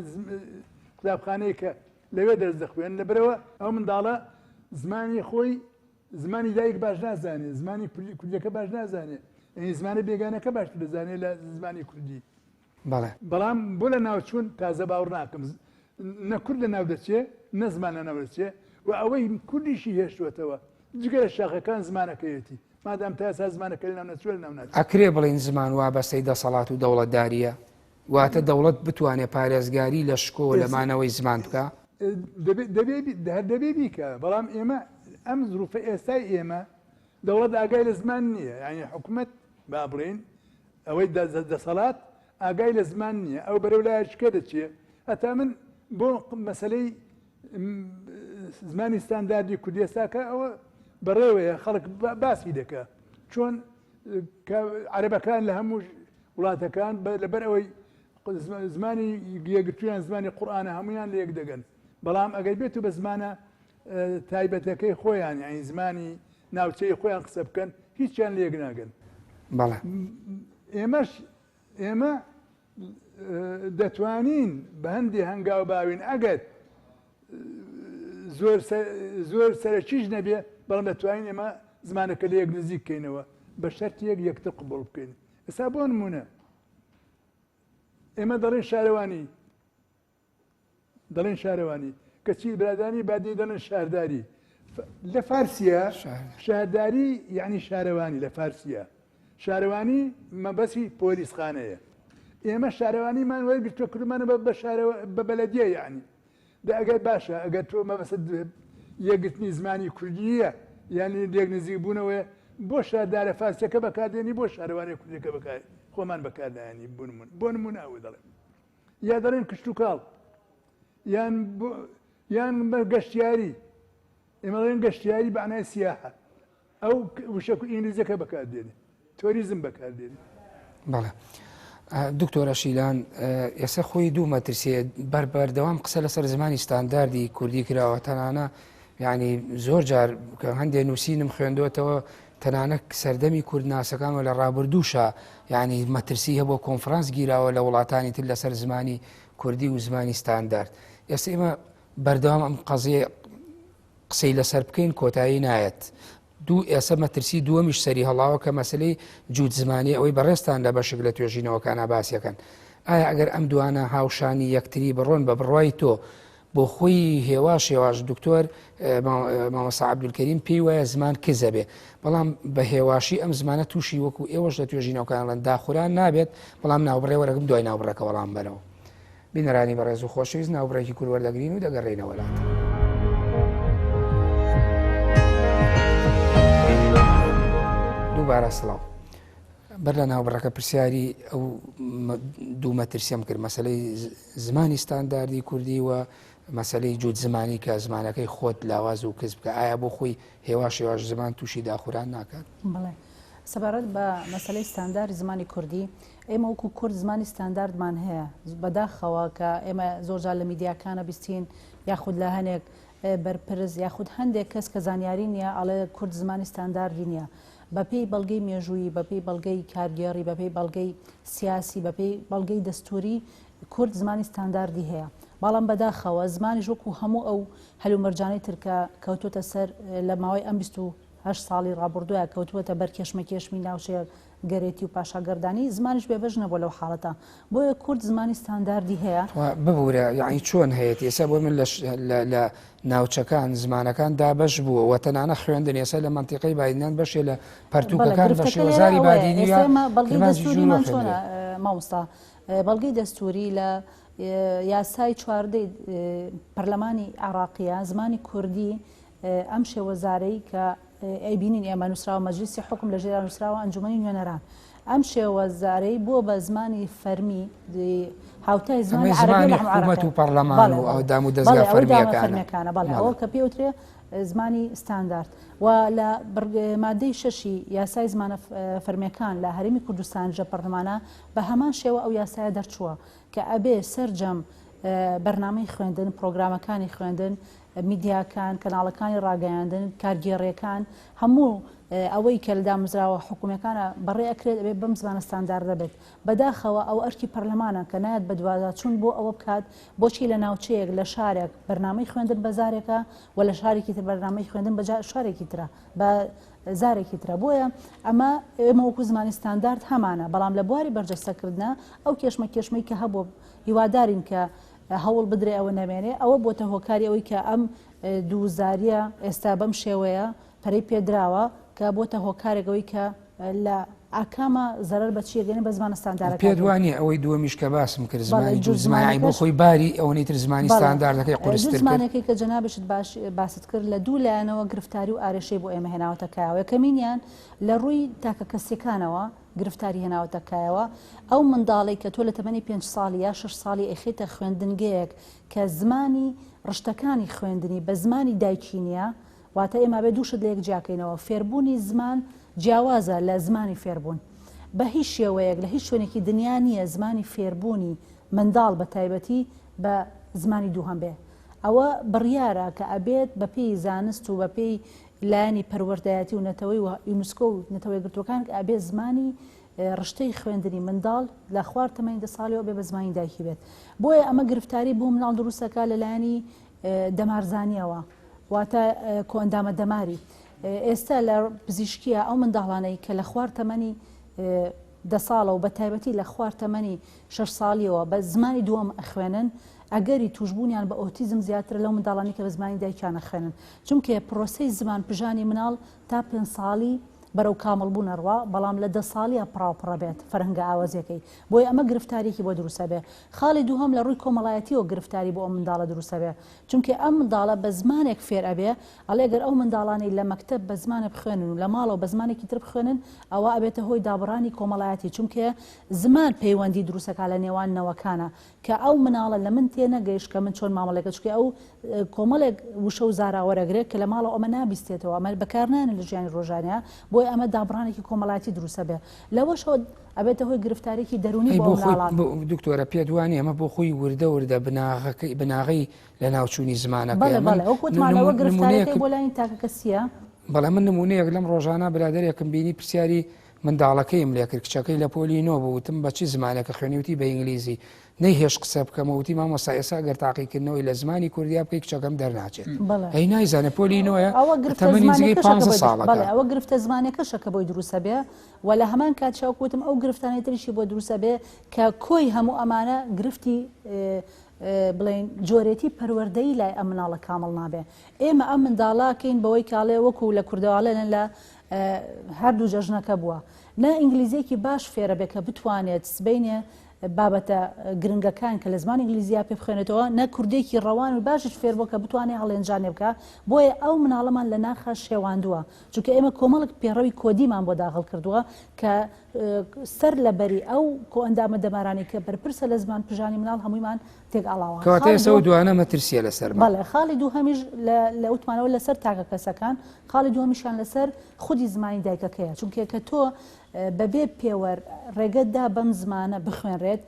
قوتابخانەی کە لەوێ دەرس دەخوێن لەبەرئەوە ئەو منداڵە زمانی خۆی زمانی دایک باش نازانێ زمانی کوردیەکە باش نازانێ یعنی زمانە بێگانەکە باشتر دەزانێ لە زمانی کوردی بەڵێ بەڵام بۆ لە ناوچوون تازە باوڕ ناکەم نە کورد لە ناو دەچێ نە زمان لە ناو دەچێ و ئەوەی کوردیشی هێشتوەتەوە جگە لە شاخەکان زمانەکەیەتی. مادام تا ئێستا زمانەکە لەناو نەچووە لەناو ناچێت. ئەکرێ بڵێین زمان وابەستەی دەسەڵات و دەوڵەتدارییە؟ واتە دەوڵەت بتوانێ پارێزگاری لە شکۆ و لە مانەوەی زمان بکا؟ دەبێ هەر دەبێ بیکا، بەڵام ئێمە ئەم زروفە ئێستای ئێمە دەوڵەت ئاگای لە زمان نییە، یانی حکومەت با بڵێین ئەوەی دەسەڵات ئاگای لە زمان نییە، ئەو بەرەو لایەکیکە دەچێ. هەتا من بۆ مەسەلەی زمانی ستانداردی کوردی ئێستاکە ئەوە بەڕێوەیە خەڵک باسی دەکا چۆن عەرەبەکان لە هەموو وڵاتەکان لەبەر ئەوەی زمانی یەکگرتوویان زمانی قورئانە هەمویان لە یەک دەگەن بەڵام ئەگەر بێت و بە زمانە تایبەتەکەی خۆیان یعنی زمانی ناوچەی خۆیان قسە بکەن هیچیان لە یەک ناگەن بەڵێ ئێمەش ئێمە دەتوانین بە هەندی هەنگاو باوین ئەگەر زۆر زۆر سەرەکیش نەبێ بەڵام دەتوانین ئێمە زمانەکە لە یەک نزیک کەینەوە بە شەرتێک یەکتر قبوڵ بکەین ئێستا بۆ نمونە ئێمە دەڵێن شارەوانی دەڵێن شارەوانی کەچی برادانی بادینی دەڵێن شارداری لە فارسیە شارداری یعنی شارەوانی لە فارسیە شارەوانی مەبەسی پۆلیسخانەیە ئێمە شارەوانیمان وەرگرتووە کردمانە بە شارەوە بە بەلەدیە یعنی دە ئەگەر باشە ئەگەر تۆ مەبەست یەکگرتنی زمانی کوردیە یعنی لێک نزیک بوونەوەی بۆ شاردارە فارسیەکە بەکاردێنی بۆ شارەوانی کوردیەکە بەکار خۆمان بەکاردایانی بوون بۆ نمونە ئەوە دەڵێم یا دەڵێن کشتوکاڵ یان یان بە گەشتیاری ئێمە دەڵێن گەشتیاری بەعنای سیاحە ئەو وشە ئینگلیزەکە بەکاردێنێ تۆریزم بەکاردێنێ. بەڵێ دکتۆرە شیلان ئێستا خۆی دوو مەترسیە بەر بەردەوام قسە لەسەر زمانی ستانداردی کوردی کراوە تەنانە یعنی زۆر جار کە هەندێک نووسینم خوێندوێتەوە تەنانەت سەردەمی کوردناسەکان و لە ڕابردووشا یانی مەترسی هەبووە کۆنفرانس گیراوە لە وڵاتانی تر لەسەر زمانی کوردی و زمانی ستاندارد ئێستا ئێمە بەردەوام ئەم قەزیە قسەی لەسەر بکەین کۆتایی نایەت دوو ئێسە مەترسی دووەمیش سەری هەڵاوە کە مەسلەی جووت زمانی ئەوەی بەڕێزتان لە بەشێک لە توێژینەوەکانە باسیەکەن ئایا ئەگەر ئەم دوانە هاوشانی یەکتری بڕۆن بە بڕوای تۆ بۆ خۆی هێواش هێواش دکتۆر مامۆستا عەبدولکەریم پێی وایە زمان کزە بێ بەڵام بە هێواشی ئەم زمانە تووشی وەکو ئێوەش لە توێژینەوەکانڵەن داخوران نابێت بەڵام ناوبڕێ وەرەگم دوای ناوبڕەکە وەڵام بەرەوە بینەرانی بەڕێز و خۆشەویست ناوبڕێکی کورت وەردەگرین و دەگەڕێینەوە لاتان. دووبارە سڵاو. بەر لە ناوبڕەکە پرسیاری ئەو دوو مەترسیەم کرد مەسلەی زمانی ستانداردی کوردی و مەسلەی جووت زمانی کە زمانەکەی خۆت لاواز و کز بکە ئایا بۆ خۆی هێواش هێواش زمان تووشی داخوران ناکات؟ بەڵێ سەبارەت بە مەسلەی ستاندارد زمانی کوردی ئێمە وەکو کورد زمانی ستانداردمان هەیە بەداخەوە کە ئێمە زۆرجار لە میدیاکانە بیستین یاخود لە هەنێک بەرپرس یاخود هەندێک کەس کە زانیاری نییە ئەڵێ کورد زمانی ستانداردی نییە بەپێی بەڵگەی مێژوویی، بەپێی بەڵگەی کارگێڕی، بەپێی بەڵگەی سیاسی، بەپێی بەڵگەی دەستووری کورد زمانی ستانداردی هەیە. بەڵام بەداخەوە زمانیش وەکوو هەموو ئەو هەلومەرجانەی تر کە کەوتووەتە سەر لە ماوەی ئەم 28 ساڵی ڕابوردووە کەوتووەتە بەر کێشمەکێشمی ناوچەگەرێتی و پاشاگەردانی، زمانیش بێبەش نەبووە لەو حاڵەتە. بۆیە کورد زمانی ستانداردی هەیە. ببورە یەعنی چۆن هەیەتی ئێستا بۆ من لە ناوچەکان زمانەکان دابەش بووە و تەنانە خوێندن ئێستا لە مەنتیقەی بادینان بەشێ لە پەرتووکەکان بە شێوەزاری بادینی یا بەڵگەی دەستووریمان چۆنە مامۆستا بەڵگەی دەستووری لە یاسای چواردەی پەرلەمانی عێراقیە زمانی کوردی ئەم شێوەزارەی کە ئەیبینین ئێمە نووسراوە مەجلیسی حوکم لە ژێرا نووسراوە ئەنجومەنی نوێنەران ئەم شێوەزارەی بووە بە زمانی فەرمی هاوتای زمانی عەرەبی حکوومەت و پەرلەمان و ئەو دام و دەزگا فەرمییەکانە بەڵێ ئەوە کە پێوترێ زمانی ستاندارد و لە مادەی شەشی یاسای زمانە فەرمیەکان لە هەرێمی کوردستان ژە پەرلەمانە بە هەمان شێوە ئەو یاسایە دەرچووە کە ئەبێ سەرجەم بەرنامەی خوێندن پرۆگرامەکانی خوێندن میدیاکان، کەناڵەکانی ڕاگەیاندن، کارگێڕییەکان، هەموو ئەوەی کە لە دامەزراوە حکومییەکانە بەڕێ ئەکرێت ئەبێت بەم زمانە ستانداردە بێت. بەداخەوە ئەوە ئەرکی پەرلەمانە کە نایەت بەدواداچوون بۆ ئەوە بکات بۆچی لە ناوچەیەک لە شارێک بەرنامەی خوێندن بە زارێکە و لە شارێکی تر بەرنامەی خوێندن بە شارێکی ترە بە زارێکی ترە. بۆیە ئەمە ئێمە وەکو زمانی ستاندارد هەمانە بەڵام لە بواری بەرجەستەکردنە ئەو کێشمەکێشمەی کە هەبووە هیوادارین کە هەوڵ بدرێ ئەوە نەمێنێ، ئەوە بۆتە هۆکاری ئەوەی کە ئەم دووزارییە ئێستا بەم شێوەیە پەرەی پێدراوە کە. کە بۆتە هۆکارێک ئەوەی کە لە ئاکاما زەرەر بە چی ئەگەیەنێ بە زمانە ستاندارەکە پێت وا نییە ئەوەی دووەمیش کە باسم کرد زمانی دوو زمانی بۆ خۆی باری ئەوەی تر زمانی ستانداردەکەی قورستر کرد زمانەکەی کە جەنابشت باش باست کرد لە دوو لایەنەوە گرفتاری و ئارێشەی بۆ ئێمە هێناوەتە کایەوە یەکەمینیان لە ڕووی تاکە کەسیەکانەوە گرفتاری هێناوەتە کایەوە ئەو منداڵەی کە تۆ لە تەمەنی پێنج ساڵی یا شەش ساڵی ئەیخەیتە خوێندنگەیەک کە زمانی ڕشتەکانی خوێندنی بە زمانی دایکی نییە واتە ئێمە ئەبێ دوو شت لە یەک جیاکەینەوە، فێربوونی زمان جیاوازە لە زمانی فێربوون. بە هیچ شێوەیەک لە هیچ شوێنێکی دنیا نییە زمانی فێربوونی منداڵ بە تایبەتی بە زمانی دووهەم بێ. ئەوە بڕیارە کە ئەبێت بە پێی زانست و بە پێی لایەنی پەروەردایەتی و نەتەوەی و یونسکۆ و نەتەوە یەکگرتووەکان کە ئەبێ زمانی ڕشتەی خوێندنی منداڵ لە خوار تەمەنی دە ساڵیەوە ئەبێ بە زمانی دایکی بێت. بۆیە ئەمە گرفتاری بۆ منداڵ دروست ئەکا لە لایەنی دەمارزانیەوە واتە کۆئەندامە دەماری ئێستا لە پزیشکیە ئەو منداڵانەی کە لە خوار تەمەنی دە ساڵە و بە تایبەتی لە خوار تەمەنی شەش ساڵیەوە بە زمانی دووەم ئەخوێنن ئەگەری توشبوونیان بە ئۆتیزم زیاترە لەو منداڵانی کە بە زمانی دایکیان ئەخوێنن چونکە پرۆسەی زمان پژانی مناڵ تا پێنج ساڵی بەرەو کامڵ بوون ئەڕوا، بەڵام لە دە ساڵیا پڕاوپڕ ئەبێت فەرهەنگە ئاوەزیەکەی، بۆیە ئەمە گرفتاریەکی بۆ دروست ئەبێ. خاڵی دووهەم لە ڕووی کۆمەڵایەتیەوە گرفتاری بۆ ئەم منداڵە دروست ئەبێ، چونکێ ئەم منداڵە بە زمانێک فێر ئەبێ، ئەڵێ گەر ئەو منداڵانەی لە مەکتەب بە زمانێ بخوێنن و لە ماڵەوە بە زمانێکی تر بخوێنن ئەوا ئەبێتە هۆی دابڕانی کۆمەڵایەتی، چونکێ زمان پەیوەندی دروست ئەکا لە نێوان نەوەکانا، کە ئەو مناڵە لە من تێنەگەیشت کە من چۆن مامەڵەکە چونکە ئەو کۆمەڵێک وشە و زارا وەرەگرێت کە لە ماڵەوە ئەمە نابیستێتەوە ئەمە بەکارنانە لە ژیانی ڕۆژانە بۆیە ئەمە دابڕانێکی کۆمەڵایەتی دروستە بێ لەوەشەوە ئەبێتە هۆی گرفتارێکی دەرونی بۆ مناڵان. دکتۆرە پێت وانە ئەمە بۆ خۆی وردە وردە بناغەکەی بناغەی لە ناوچوونی زمانەکە بەڵێ بەڵێ وەک وتمانەوە گرفتارەکەی بۆ لای تاکەکەسیە. بەڵێ من نمونەیەک لەم ڕۆژانە برادەرێکم بینی پرسیاری منداڵەکەیم لێکرد کچەکەی لە پۆلی نۆ بوو وتم بە چ زمانێکە خوێنی وتی بە ئینگلیزی نەیهێشت قسە بکەمەوە وتی مامۆستا ئێستا گەر تاقیکردنەوەی لە زمانی کوردیا بکەی کچەکەم دەرناچێت ئەی نایزانێ پۆلی نۆیە ئەوە گرفتە تەمەنی نزیکەی زمانەکەشە کە پانزە بۆی ساڵەکە. بەڵێ ئەوە گرفتە زمانەکەشە کە بۆی دروست ئەبێ و لە هەمان کاتیشا وەکو وتم ئەو گرفتانەی تریشی بۆ دروست ئەبێ کە کۆی هەموو ئەمانە گرفتی بڵێین جۆرێتی پەروەردەیی لای ئەم مناڵە کامڵ نابێ ئێمە ئەم منداڵە کەین بەوەی کاڵێ وەکو لە کوردەواڵێنن لە هەردوو جەژنەکە بووە نە ئینگلیزیەکی باش فێرە بێ کە بتوانێت سبینێ بابەتە گرنگەکان کە لە زمان ئینگلیزیا پێ بخوێنێتەوە نە کوردێکی ڕەوان و باشش فێر بووە کە بتوانێت هەڵێنجانێ بکە بۆیە ئەو مناڵەمان لە ناخە شێواندووە چونکە ئێمە کۆمەڵک پێڕەوی کۆدیمان بۆ داغڵ کردووە کە سەر لە بەری ئەو کۆئەندامە دەمارانەی کە بەرپرسە لە زمان پژانی مناڵ هەموویمان تێک ئاڵاوە. کەواتە ئێستا ئەو دوانە مەترسییە لەسەرمان. بەڵێ خاڵی دووهەمیش لە وتمانەوە لەسەر تاکە کەسەکان، خاڵی دووهەمیشیان لەسەر خودی زمانی دایکەکەیە، چونکە کە تۆ بەبێ پێوەر ڕێگەت دا بەم زمانە بخوێنرێت،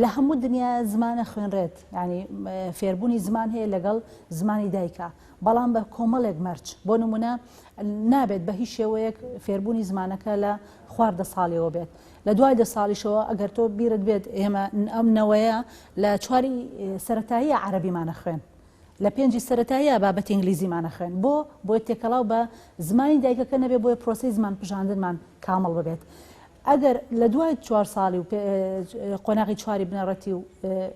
لە هەموو دنیا زمان ئەخوێنرێت، یانی فێربوونی زمان هەیە لەگەڵ زمانی دایکە، بەڵام بە کۆمەڵێک مەرج، بۆ نموونە نابێت بە هیچ شێوەیەک فێربوونی زمانەکە لە خوار دە ساڵیەوە بێت لە دوای دە ساڵیشەوە ئەگەر تۆ بیرت بێت ئێمە ئەم نەوەیە لە چواری سەتاییە عەربیمانە خوێن لە پێنجی سەتاییە بابەتی ئینگلیزیمانە خوێن بۆ بۆی تێکەڵاو بە زمانی دایکەکە نەبێ بۆیە پرۆسی زمان پژاندنمان کامڵ ببێت ئەگەر لە دوای چوار ساڵی و قۆناغی چواری بنەڕەتی و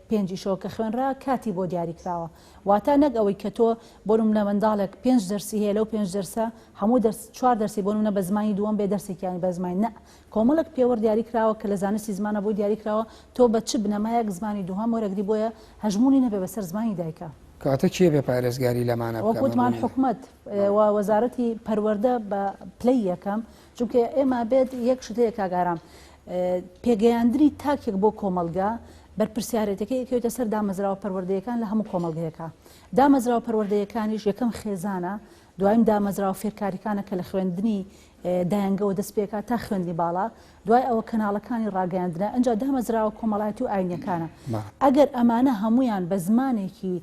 پێنجیشەوە کە خوێنرا کاتی بۆ دیاری کراوە واتە نەک ئەوەی کە تۆ بۆ نمونە منداڵێک پێنج دەرسی هەیە لەو پێنج دەرسە هەموو دەرس چوار دەرسی بۆ نمونە بە زمانی دووەم بێ دەرسێکیانی بە زمانی نا کۆمەڵێک پێوەر دیاری کراوە کە لە زانستی زمانە بۆی دیاری کراوە تۆ بە چ بنەمایەک زمانی دووهەم وەرەگری بۆیە هەژموونی نەبێ بەسەر زمانی دایکا. کەواتە کێ بێ پارێزگاری لەمانە بکا؟ وەک وتمان حکومەت و وەزارەتی پەروەردە بە پلەی یەکەم چونکە ئێمە بێت یەک شت هەیە کاک ئارام پێگەیاندنی تاکێک بۆ کۆمەڵگا بەرپرسیارێتەکەی ئەکەوێتە سەر دامەزراوە پەروەردەیەکان لە هەموو کۆمەڵگەیەکا. دامەزراوە پەروەردەیەکانیش یەکەم خێزانە، دوایم دامەزراوە فێرکاریکانە کە لە خوێندنی دایەنگەوە دەست پێکات تا خوێندنی باڵا، دوای ئەوە کەناڵەکانی ڕاگەیاندنە، ئەنجا دامەزراوە کۆمەڵایەتی و ئاینیەکانە. ئەگەر ئەمانە هەموویان بە زمانێکی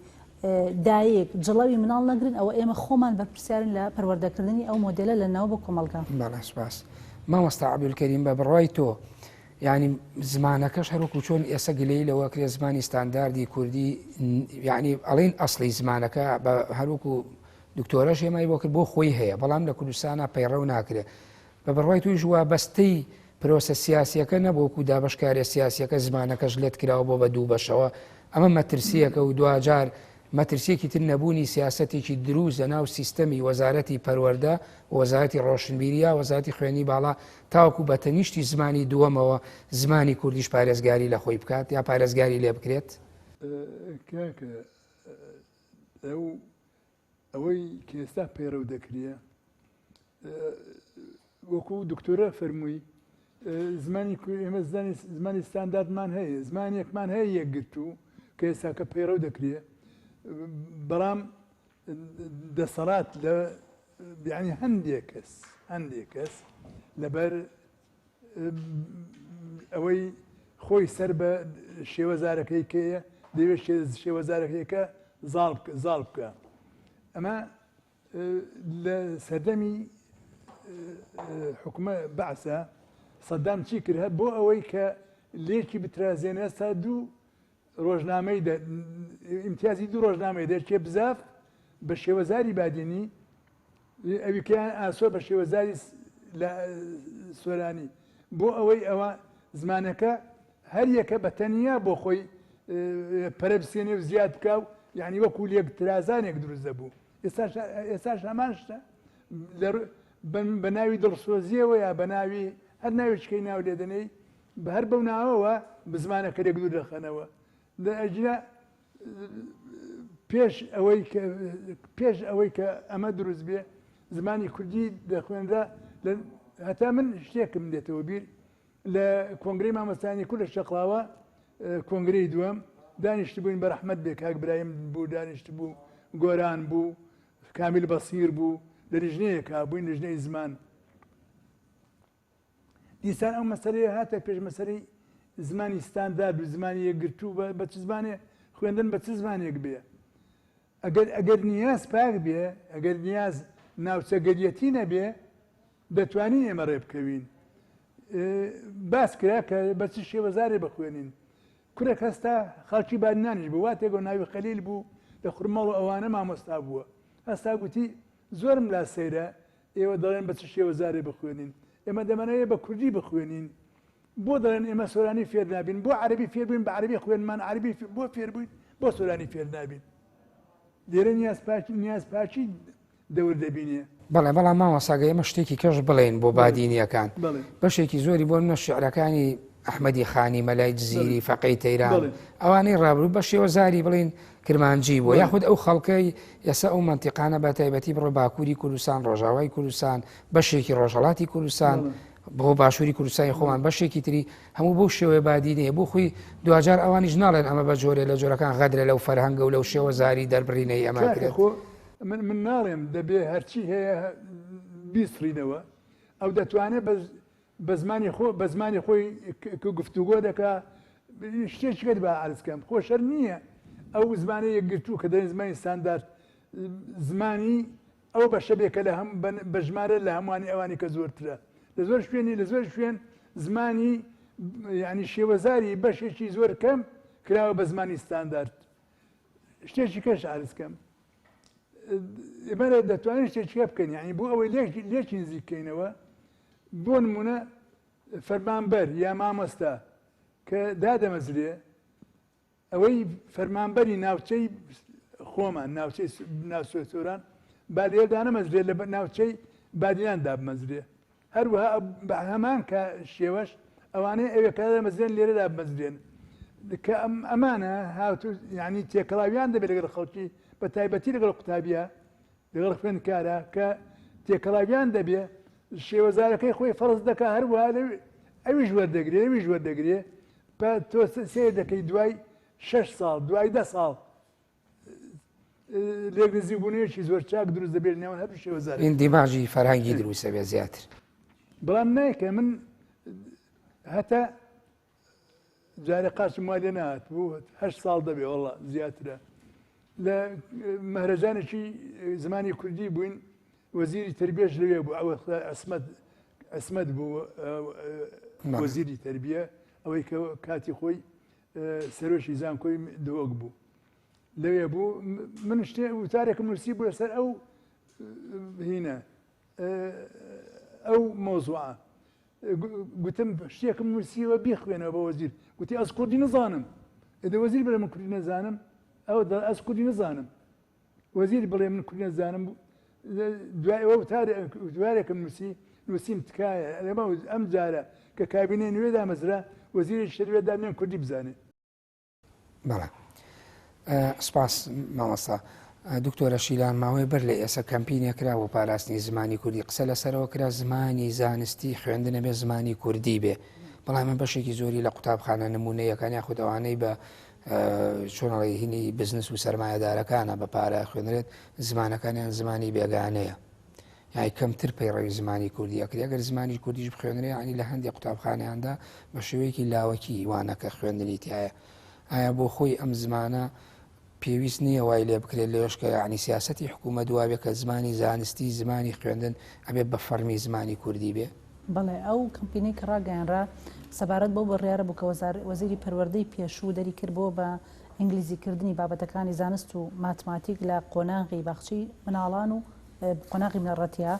دایک جڵەوی مناڵ نەگرن ئەوە ئێمە خۆمان بەرپرسیارین لە پەروەردەکردنی ئەو مۆدێلە لە ناو بۆ کۆمەڵگا. بەڵێ سوپاس. مامۆستا عەبدولکەریم بە بڕوای تۆ یانی زمانەکەش هەروەکو چۆن ئێستا گلەیی لەوە کرێ زمانی ستانداردی کوردی یعنی ئەڵین ئەسڵی زمانەکە بە هەروەکو دکتۆرەش هێمای بۆ کرد بۆ خۆی هەیە بەڵام لە کوردستانە پەیڕەو ناکرێ بە بڕوای تویش وابەستەی پرۆسە سیاسیەکە نەبووکو دابشکارە سیاسیەکە زمانەکەش لێت کراوە بۆ بە دوو بەشەوە ئەمە مەترسیەکە و دواجار مەترسیەکی تر نەبوونی سیاسەتێکی دروست لەناو سیستەمی وەزارەتی پەروەردە و وەزارەتی ڕۆشنبیری یا وەزارەتی خوێندنی باڵا تاوەکو بە تەنیشتی زمانی دووەمەوە زمانی کوردیش پارێزگاری لە خۆی بکات یا پارێزگاری لێ بکرێت؟ کاکە ئەو ئەوەی کە ئێستا پەیڕەو دەکرێ وەکو دکتۆرە فەرمووی زمانی ئێمە زمانی زمانی ستانداردمان هەیە زمانێکمان هەیە یەکگرتوو کە ئێستاکە پەیڕەو دەکرێ بەڵام دەسەڵات لە یعنی هەندێک کەس هەندێک کەس لەبەر ئەوەی خۆی سەر بە شێوەزارەکەی کەیە دەوێت شێوەزارەکەیکە زاڵ بکە ئەمە لە سەردەمی حکومە بەعسە سەدام چی کرد هەر بۆ ئەوەی کە لێکی بترازێنێ ئێستا دوو ڕۆژنامەی ئیمتیازی دوو ڕۆژنامەی دەرکێ بزاف بە شێوەزاری بادینی ئەویکەیان ئاسۆ بە شێوەزاری سۆرانی بۆ ئەوەی ئەوە زمانەکە هەر یەکە بە تەنیا بۆ خۆی پەرە بسێنێ و زیاد بکا و یعنی وەکو لێک ترازانێک دروست دەبوو ئێستاش هەمان شتە بە ناوی دڵسۆزیەوە یا بە ناوی هەر ناوێکەی ناو لێدەنێی بە هەر بەو ناوەوە بزمانەکە لێک دوور دەخەنەوە ئەجنا پێش ئەوەی پێش ئەوەی کە ئەمە دروست بێ زمانی کوردی دەخوێنرا هەتا من شتێکم دێتەوە بیر لە کۆنگرەی مامۆستایانی کورد لە شەقڵاوە کۆنگرەی دووەم دانیشتبووین بە ڕەحمەت بێ کاک برایم بوو دانیشتبوو گۆران بوو کامیل بەسیر بوو لە لیژنەیەکا بووین لیژنەی زمان دیسان ئەو مەسەلەیە هاتە پێش مەسەلەی زمانی ستاندارد و زمانی یەکگرتوو بە چ زمانێ خوێندن بە چ زمانێک بێ ئەگەر ئەگەر نیاز پاک بێ ئەگەر نیاز ناوچەگەریەتی نەبێ دەتوانین ئێمە ڕێ بکەوین. باس کرا کە بە چ شێوەزارێ بخوێنین. کورێک هەستا خەڵکی بادینانیش بوو، وا تێگەو ناوی خەلیل بوو، لە خورماڵ و ئەوانە مامۆستا بووە. هەستا گوتی، زۆرم لا سەیرە ئێوە دەڵێن بە چ شێوەزارێ بخوێنین. ئێمە دەمانەوێ بە کوردی بخوێنین. بۆ دەڵێن ئێمە سۆرانی فێر نابین؟ بۆ عەرەبی فێر بووین بە عەرەبی خوێنمان، عەرەبی بۆ فێر بووین بۆ سۆرانی فێر نابین؟ لێرە نیازپاکی نیازپاکی دەور دەبینێ. بەڵێ بەڵام مامۆستا گەر ئێمە شتێکی کەش بڵێین بۆ بادینیەکان بەشێکی زۆری بۆ منە شعرەکانی ئەحمەدی خانی مەلای جزیری فەقەی تەیران ئەوانەی ڕابروو بە شێوەزاری بڵین کرمانجی بوو یاخود ئەو خەڵکەی ئێستا ئەو منتیقانە بە تایبەتی بڕۆ باکووری کوردستان ڕۆژاوای کوردستان بەشێکی ڕۆژهڵاتی کوردستان بۆ باشووری کوردستانی خۆمان بەشێکی تری هەموو بەو شێوەیە بادینەیە بۆ خۆی دواجار ئەوانیش ناڵێن ئەمە بە جۆرێ لە جۆرەکان غەدرە لەو فەرهەنگە و لەو شێوەزاری دەربڕینەی ئەمە کرێت. من من ناڵێم دەبێ هەرچی هەیە بیسڕینەوە ئەو دەتوانێت بە زمانی خۆ بە زمانی خۆی کە گفتوگۆ دەکا شتێکت با عەرز کەم خۆ شەر نییە ئەو زمانە یەکگرتوو کە دەڵێن زمانی ستاندارد زمانی ئەو بەشە بێ کە لە هەم بە ژمارە لە هەمووانی ئەوانی کە زۆرترە لە زۆر شوێنی لە زۆر شوێن زمانی یعنی شێوەزاری بەشێکی زۆر کەم کراوە بە زمانی ستاندارد شتێکی کەش عرض کەم ئێمە دەتوانین شتێکی بکەین یعنی بۆ ئەوەی لێکی نزیک بکەینەوە بۆ نمونە فەرمانبەر یا مامۆستا کە دادەمەزرێ ئەوەی فەرمانبەری ناوچەی خۆمان ناوچەی ناوچەی سۆران با لێرە دانەمەزرێ لە ناوچەی بادینان دابمەزرێ هەروەها بە هەمان کە شێوەش ئەوانەی ئەوێ کە دامەزرێن لێرە دابمەزرێن کە ئەمانە هاتو یعنی تێکەڵاویان دەبێت لەگەڵ خەڵکی بە تایبەتی لەگەڵ قوتابیە لەگەڵ خوێندکارە کە تێکەڵاویان دەبێ شێوەزارەکەی خۆی فەرز دەکا هەروەها ئەویش وەردەگرێ ئەویش وەردەگرێ تۆ سەیر دەکەی دوای شەش ساڵ دوای دە ساڵ لێک نزیکبوونەوەیەکی زۆر چاک دروست دەبێت نێوان هەردوو شێوەزار ئیندیماجی فەرهەنگی دروست دەبێت زیاتر بەڵام نایکە من هەتا جارێ قاچم وا لێ نهات بوو هەشت ساڵ دەبێ وەڵا زیاترە لە مەهرەجانێکی زمانی کوردی بووین وەزیری تربیەش لەوێ بوو ئەوە عسمەت عسمەت بوو وەزیری تربیە ئەوەی کە کاتی خۆی سەرۆکی زانکۆی دهۆک بوو لەوێ بوو من شتێ وتارێکم نووسی بوو لەسەر ئەو هینە ئەو مۆزوعە گوتم شتێکم نووسیوە بیخوێنەوە بە وەزیر گوتی ئەس کوردی نزانم ئێدە وەزیر بەرە من کوردی نەزانم. ئەو دەڵێ ئەز کوردی نزانم. وەزیر بڵێ من کوردی نزانم دوای ئەوە وتارێکم نووسی نووسیم تکایە ئەمە ئەم جارە کە کابینەی نوێ دامەزرا وەزیرێکی شەروێ دابنێن کوردی بزانێ. بەڵێ سپاس مامۆستا. دکتۆرە شیلان ماوەی بەر لە ئێسە کەمپینێک کرا بۆ پاراستنی زمانی کوردی قسە لەسەرەوە کرا زمانی زانستی خوێندنە بێ زمانی کوردی بێ بەڵام من بەشێکی زۆری لە قوتابخانە نمونەیەکان یاخود ئەوانەی بە چۆنەڵی هینی بزنس و سەرمایەدارەکانە بە پارە خوێنرێت زمانەکانیان زمانی بێگانەیە یانی کەمتر پەیڕەوی زمانی کوردی ئەکرێ ئەگەر زمانی کوردیش بخوێنرێ یانی لە هەندێک قوتابخانەیاندا بە شێوەیەکی لاوەکی وانەکە خوێندنی تایە ئایا بۆ خۆی ئەم زمانە پێویست نییە وای لێ بکرێت لەوێش کە یعنی سیاستی حکوومەت وابێ کە زمانی زانستی زمانی خوێندن ئەبێ بە فەرمی زمانی کوردی بێ؟ بەڵێ ئەو کەمپینەی کە ڕاگەیانرا سەبارەت بەو بڕیارە بوو کە وەزیری پەروەردەی پێشوو دەری کرد بۆ بە ئینگلیزی کردنی بابەتەکانی زانست و ماتماتیک لە قۆناغی باخچەی مناڵان و قۆناغی بنەڕەتیە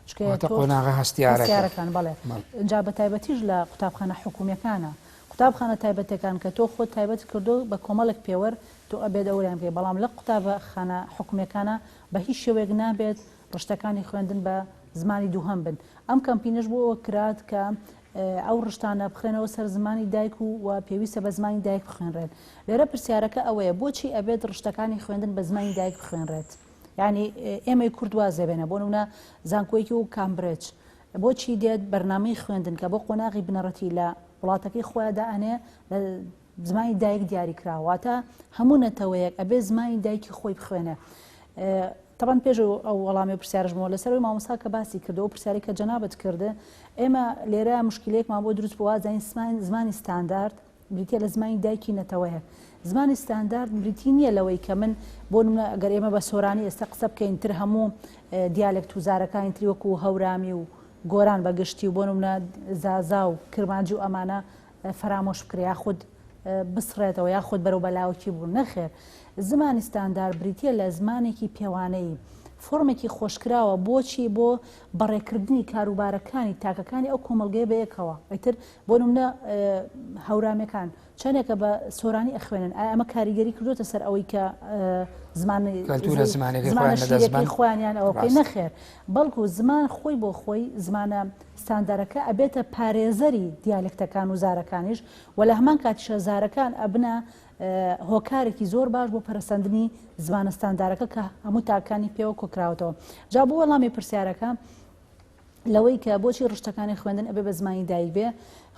چونکە واتە تۆ قۆناغە هەستیارەکە. هەستیارەکان بەڵێ بەڵێ. ئینجا بە تایبەتیش لە قوتابخانە حکومیەکانە قوتابخانە تایبەتەکان کە تۆ خۆت تایبەت کردو بە کۆمەڵێک پێوەر تۆ ئەبێت ئەوریان بکەی بەڵام لە قوتابخانە حکومیەکانە بە هیچ شێوەیەک نابێت ڕشتەکانی خوێندن بە زمانی دووهەم بن ئەم کەمپینەش بۆ ئەوە کرات کە ئەو ڕشتانە بخرێنەوە سەر زمانی دایک و و پێویستە بە زمانی دایک بخوێنرێن لێرە پرسیارەکە ئەوەیە بۆچی ئەبێت ڕشتەکانی خوێندن بە زمانی دایک بخوێنرێت یانی ئێمەی کورد واز لێبێنە بۆ نمونە زانکۆیەکی وەک کامبرێج بۆچی دێت بەرنامەی خوێندن کە بۆ قۆناغی بنەڕەتی لە وڵاتەکەی خۆیان دائەنێ لە زمانی دایک دیاری کراوە واتە هەموو نەتەوەیەک ئەبێ زمانی دایکی خۆی بخوێنێ تەبەن پێش ئەو وەڵامی پرسیارش بووە لەسەر مامۆستا کە باسی کردەوە پرسیاری کە جەنابەت کردە ئێمە لێرە مشکلێکمان بۆ دروست بووە زانین زمانی ستاندارد بریتیە لە زمانی دایکی نەتەوەیەک. زمانی ستاندارد بریتی نییە لەوەی کە من بۆ نمونە ئەگەر ئێمە بە سۆرانی ئێستا قسە بکەین تر هەموو دیالێکت و زارەکانی تری وەکو هەورامی و گۆران بە گشتی و بۆ نمونە زازا و کرمانجی و ئەمانە فەرامۆش بکرێ یاخود بسڕێتەوە یاخود بەرەو بەلاوەکی بوون نەخێر زمانی ستاندارد بریتیە لە زمانێکی پێوانەیی فۆرمێکی خۆشکراوە بۆچی بۆ بەڕێکردنی کاروبارەکانی تاکەکانی ئەو کۆمەڵگەیە بەیەکەوە ئیتر بۆ نمونە هەورامیەکان چەندێکە بە سۆرانی ئەخوێنن ئایا ئەمە کاریگەری کردوتە سەر ئەوەی کە زمانی کەلتورە زمانەکەی زمانە خۆیان لەدەست شیرەکەی بەن؟ خۆیانیان ئەوە بکەین ڕاستە. نەخێر بەڵکو زمان خۆی بۆ خۆی زمانە ستاندەرەکە ئەبێتە پارێزەری دیالێکتەکان و زارەکانیش و لە هەمان کاتیشە زارەکان ئەبنە هۆکارێکی زۆر باش بۆ پەرەسەندنی زمانە ستاندارەکە کە هەموو تاکانی پێوە کۆکراوەتەوە جا بۆ وەڵامی پرسیارەکە لەوەی کە بۆچی ڕشتەکانی خوێندن ئەبێ بە زمانی دایک بێ،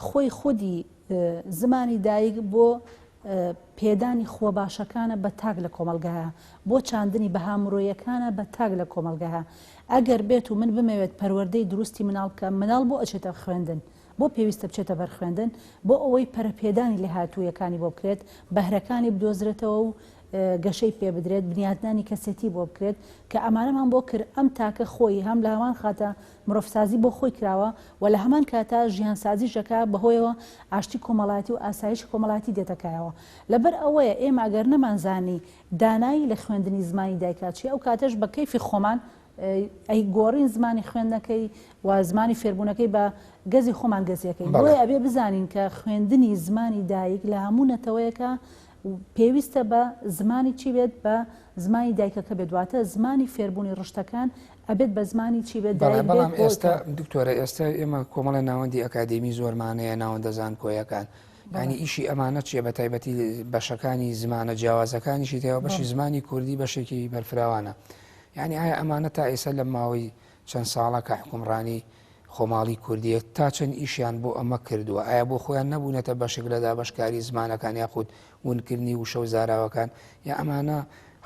خۆی خودی زمانی دایک بۆ پێدانی خووە باشەکانە بە تاک لە کۆمەڵگایە، بۆ چاندنی بەها مرۆیەکانە بە تاک لە کۆمەڵگایە. ئەگەر بێت و من بمەوێت پەروەردەی دروستی مناڵ بکەم، مناڵ بۆ ئەچێتە خوێندن؟ بۆ پێویستە بچێتە بەر خوێندن؟ بۆ ئەوەی پەرەپێدانی لێهاتوویەکانی بۆ بکرێت، بەهرەکانی بدۆزرێتەوە و گەشەی پێ بدرێت، بنیاتنانی کەسێتی بۆ بکرێت، کە ئەمانەمان بۆ کرد، ئەم تاکە خۆی هەم لە هەمان خاتە مرۆڤسازی بۆ خۆی کراوە و لە هەمان کاتا ژیانسازیش دەکا، بەهۆیەوە ئاشتی کۆمەڵایەتی و ئاسایشی کۆمەڵایەتی دێتە کایەوە. لەبەر ئەوەیە ئێمە ئەگەر نەمانزانی دانایی لە خوێندنی زمانی دایکا چییە، ئەو کاتەش بە کەیفی خۆمان ئەیگۆڕین زمانی خوێندنەکەی و زمانی فێربوونەکەی بە گەزی خۆمان گەزیەکەین. بۆیە ئەبێ بزانین کە خوێندنی زمانی دایک لە هەموو نەتەوەیەکا پێویستە بە زمانی چی بێت؟ بە زمانی دایکەکە بێت، واتە زمانی فێربوونی ڕشتەکان ئەبێت بە زمانی چی بێت؟ بەڵێ، دایک بێت بەڵام بۆ ئێستا کە. دکتۆرە ئێستا ئێمە کۆمەڵە ناوەندی ئەکادیمی زۆرمان هەیە، ناوەندە زانکۆیەکان، بەڵێ. یانی ئیشی ئەمانە چییە بە تایبەتی بەشەکانی زمانە جیاوازەکانیشی تێوە بەشی بەڵێ. زمانی کوردی بەشێکی بەرفراوانە یانی ئایا ئەمانە تا ئێستا لە ماوەی چەند ساڵە کە حوکمڕانی خۆماڵی کوردیە تا چەند ئیشیان بۆ ئەمە کردووە؟ ئایا بۆ خۆیان نەبوونەتە بەشێک لە دابەشکاری زمانەکان یاخود ونکردنی وشە و زاراوەکان؟ یا ئەمانە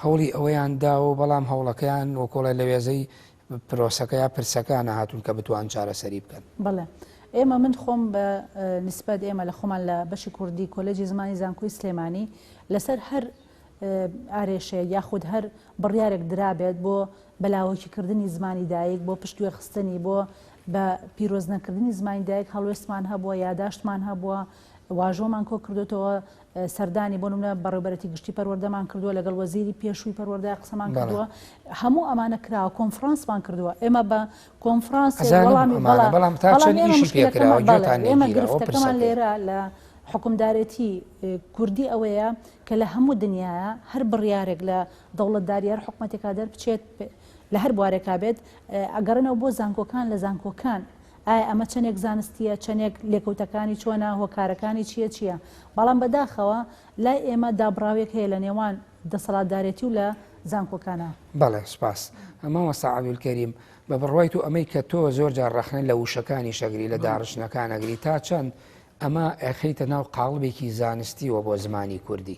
هەوڵی ئەوەیان داوە و بەڵام هەوڵەکەیان وەکۆڵێ لە وێزەی پرۆسەکە یا پرسەکە نەهاتوون کە بتوان چارەسەری بکەن؟ بەڵێ ئێمە من خۆم بە نیسبەت ئێمە لە خۆمان لە بەشی کوردی کۆلێجی زمانی زانکۆی سلێمانی لەسەر هەر ئارێشەیەک یاخود هەر بڕیارێک درابێت بۆ بەلاوەکی کردنی زمانی دایک، بۆ پشتگوێ خستنی، بۆ بە پیرۆز نەکردنی زمانی دایک هەڵوێستمان هەبووە، یاداشتمان هەبووە، واژۆمان کۆ کردوێتەوە، سەردانی بۆ نمونە بەڕێوبەرێتی گشتی پەروەردەمان کردووە، لەگەڵ وەزیری پێشووی پەروەردە قسەمان کردووە، هەموو ئەمانە کراوە، کۆنفرانسمان کردووە. ئێمە بە کۆنفرانسێک ئەزانم وەڵامی ئەمانە، بەڵام بەڵام تا بەڵام چەند ئێمە ئیشی پێ کراوە، مشکلەکەمان بەڵێ گوێتان ئێمە لێ گیراوە، گرفتەکەمان پرسەکەی. لێرە لە. حوکمدارێتی کوردی ئەوەیە کە لە هەموو دنیایا هەر بڕیارێک لە دەوڵەتداری هەر حکومەتێکا دەربچێت لە هەر بوارێکا بێت ئەگەڕێنەوە بۆ زانکۆکان لە زانکۆکان ئایا ئەمە چەندێک زانستیە چەندێک لێکەوتەکانی چۆنە هۆکارەکانی چییە چییە بەڵام بەداخەوە لای ئێمە دابڕاوێک هەیە لە نێوان دەسەڵاتدارێتی و لە زانکۆکانە. بەڵێ سپاس مامۆستا عەبدولکەریم بە بڕوای تۆ ئەمەی کە تۆ زۆر جار ڕەخنە لە وشەکانیش ئەگری لە داڕشتنەکان ئەگری تا چەند ئەمە ئەخەیتە ناو قاڵبێکی زانستیوە بۆ زمانی کوردی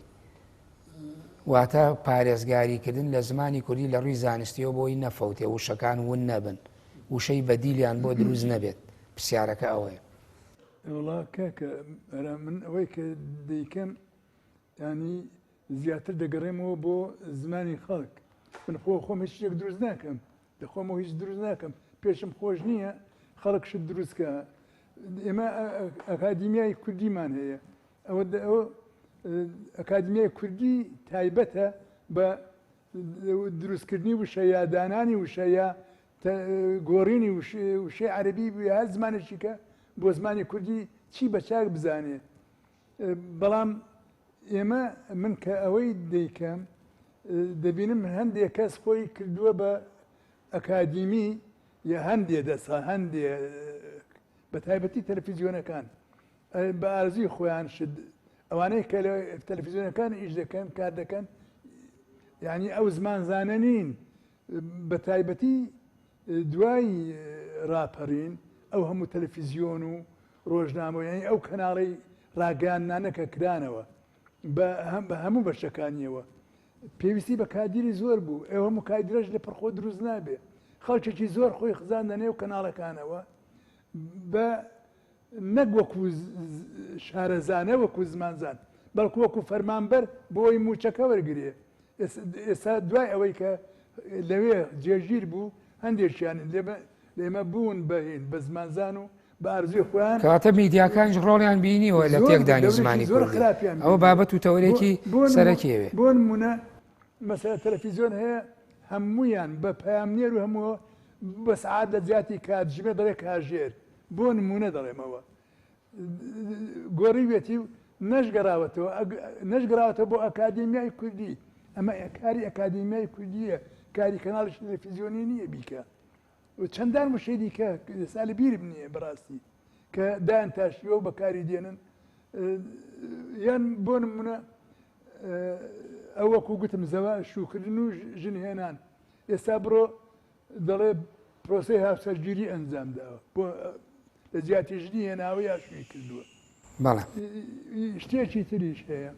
واتە پارێزگاریکردن لە زمانی کوردی لە ڕووی زانستیەوە بۆی نەفەوتێ وشەکان ون نەبن وشەی بەدیلیان بۆ دروست نەبێت پرسیارەکە ئەوەیە. وەڵا کاکە ئەرا من ئەوەی کە دەیکەم ینی زیاتر دەگەڕێمەوە بۆ زمانی خەڵک من خۆ خۆم هیچ شتێک دروست ناکەم لە خۆمەوە هیچ دروست ناکەم پێشم خۆش نییە خەڵک شت دروست کە ئێمە ئەکادیمیای کوردیمان هەیە ئەوە ئەوە ئەکادیمیای کوردی تایبەتە بە دروستکردنی وشە یا دانانی وشە یا گۆڕینی وشەی عەربی هەر زمانێکی کە بۆ زمانی کوردی چی بە چاک بزانێ بەڵام ئێمە من کە ئەوەی دەیکەم دەبینم هەندێک کەس خۆی کردووە بە ئەکادیمی یا هەندێ دەسا هەندێ بە تایبەتی تەلەفیزیۆنەکان بە ئارزوی خۆیان شت ئەوانەی کە لە تەلەفیزیۆنەکان ئیش دەکەن کار دەکەن یعنی ئەو زمانزانە نین بە تایبەتی دوای ڕاپەڕین ئەو هەموو تەلەفیزیۆن و ڕۆژنامە یانی ئەو کەناڵی ڕاگەیاندنانە کە کرانەوە بە هەموو بەشەکانیەوە پێویستی بە کادیری زۆر بوو ئەو هەموو کادرەش لە پڕخۆ دروست نابێ خەڵکێکی زۆر خۆی خزاندە نێو کەناڵەکانەوە بە نەک وەکو شارەزانە وەکو زمانزان بەڵکو وەکو فەرمانبەر بۆی موچەکە وەرگێ ئێستا دوای ئەوەی کە لەوێ جێگیر بوو هەندێکیان لێمە بوون بەهین بە زمانزان و بە ئارزوی خۆیان کەواتە میدیاکانیش ڕۆڵیان بینیوە لە تێکدانی زمانی زۆر خراپیان ئەوە بابەت و تەوەرێکی سەرەکیەوێ بۆ نمونە مەسەلە تەلەفیزیۆن هەیە هەمویان بە پەیامنێر و هەموو بە سعات لە جیاتی کاتژمێر دەڵێ کاژێر بۆ نمونە دەڵێمەوە گۆڕیوێتی و نەشگەڕاوەتەوە نەشگەڕاوەتەوە بۆ ئەکادیمیای کوردی ئەمە کاری ئەکادیمیای کوردیە کاری کەناڵی تەلەفیزیۆنی نییە بیکە و چەندان وشەی دیکە ئێستا لە بیرم نییە بەڕاستی کە دایان تاشیوە و بەکاری دێنن یان بۆ نمونە ئەو وەکو گوتم زەوە شوکردن و ژنهێنان ئێستا بڕۆ دەڵێ پرۆسەی هاوسەرگیری ئەنجام داوە بۆ لە جیاتی ژنی هێناوە یا شووی کردووە بەڵێ شتێکی تریش هەیە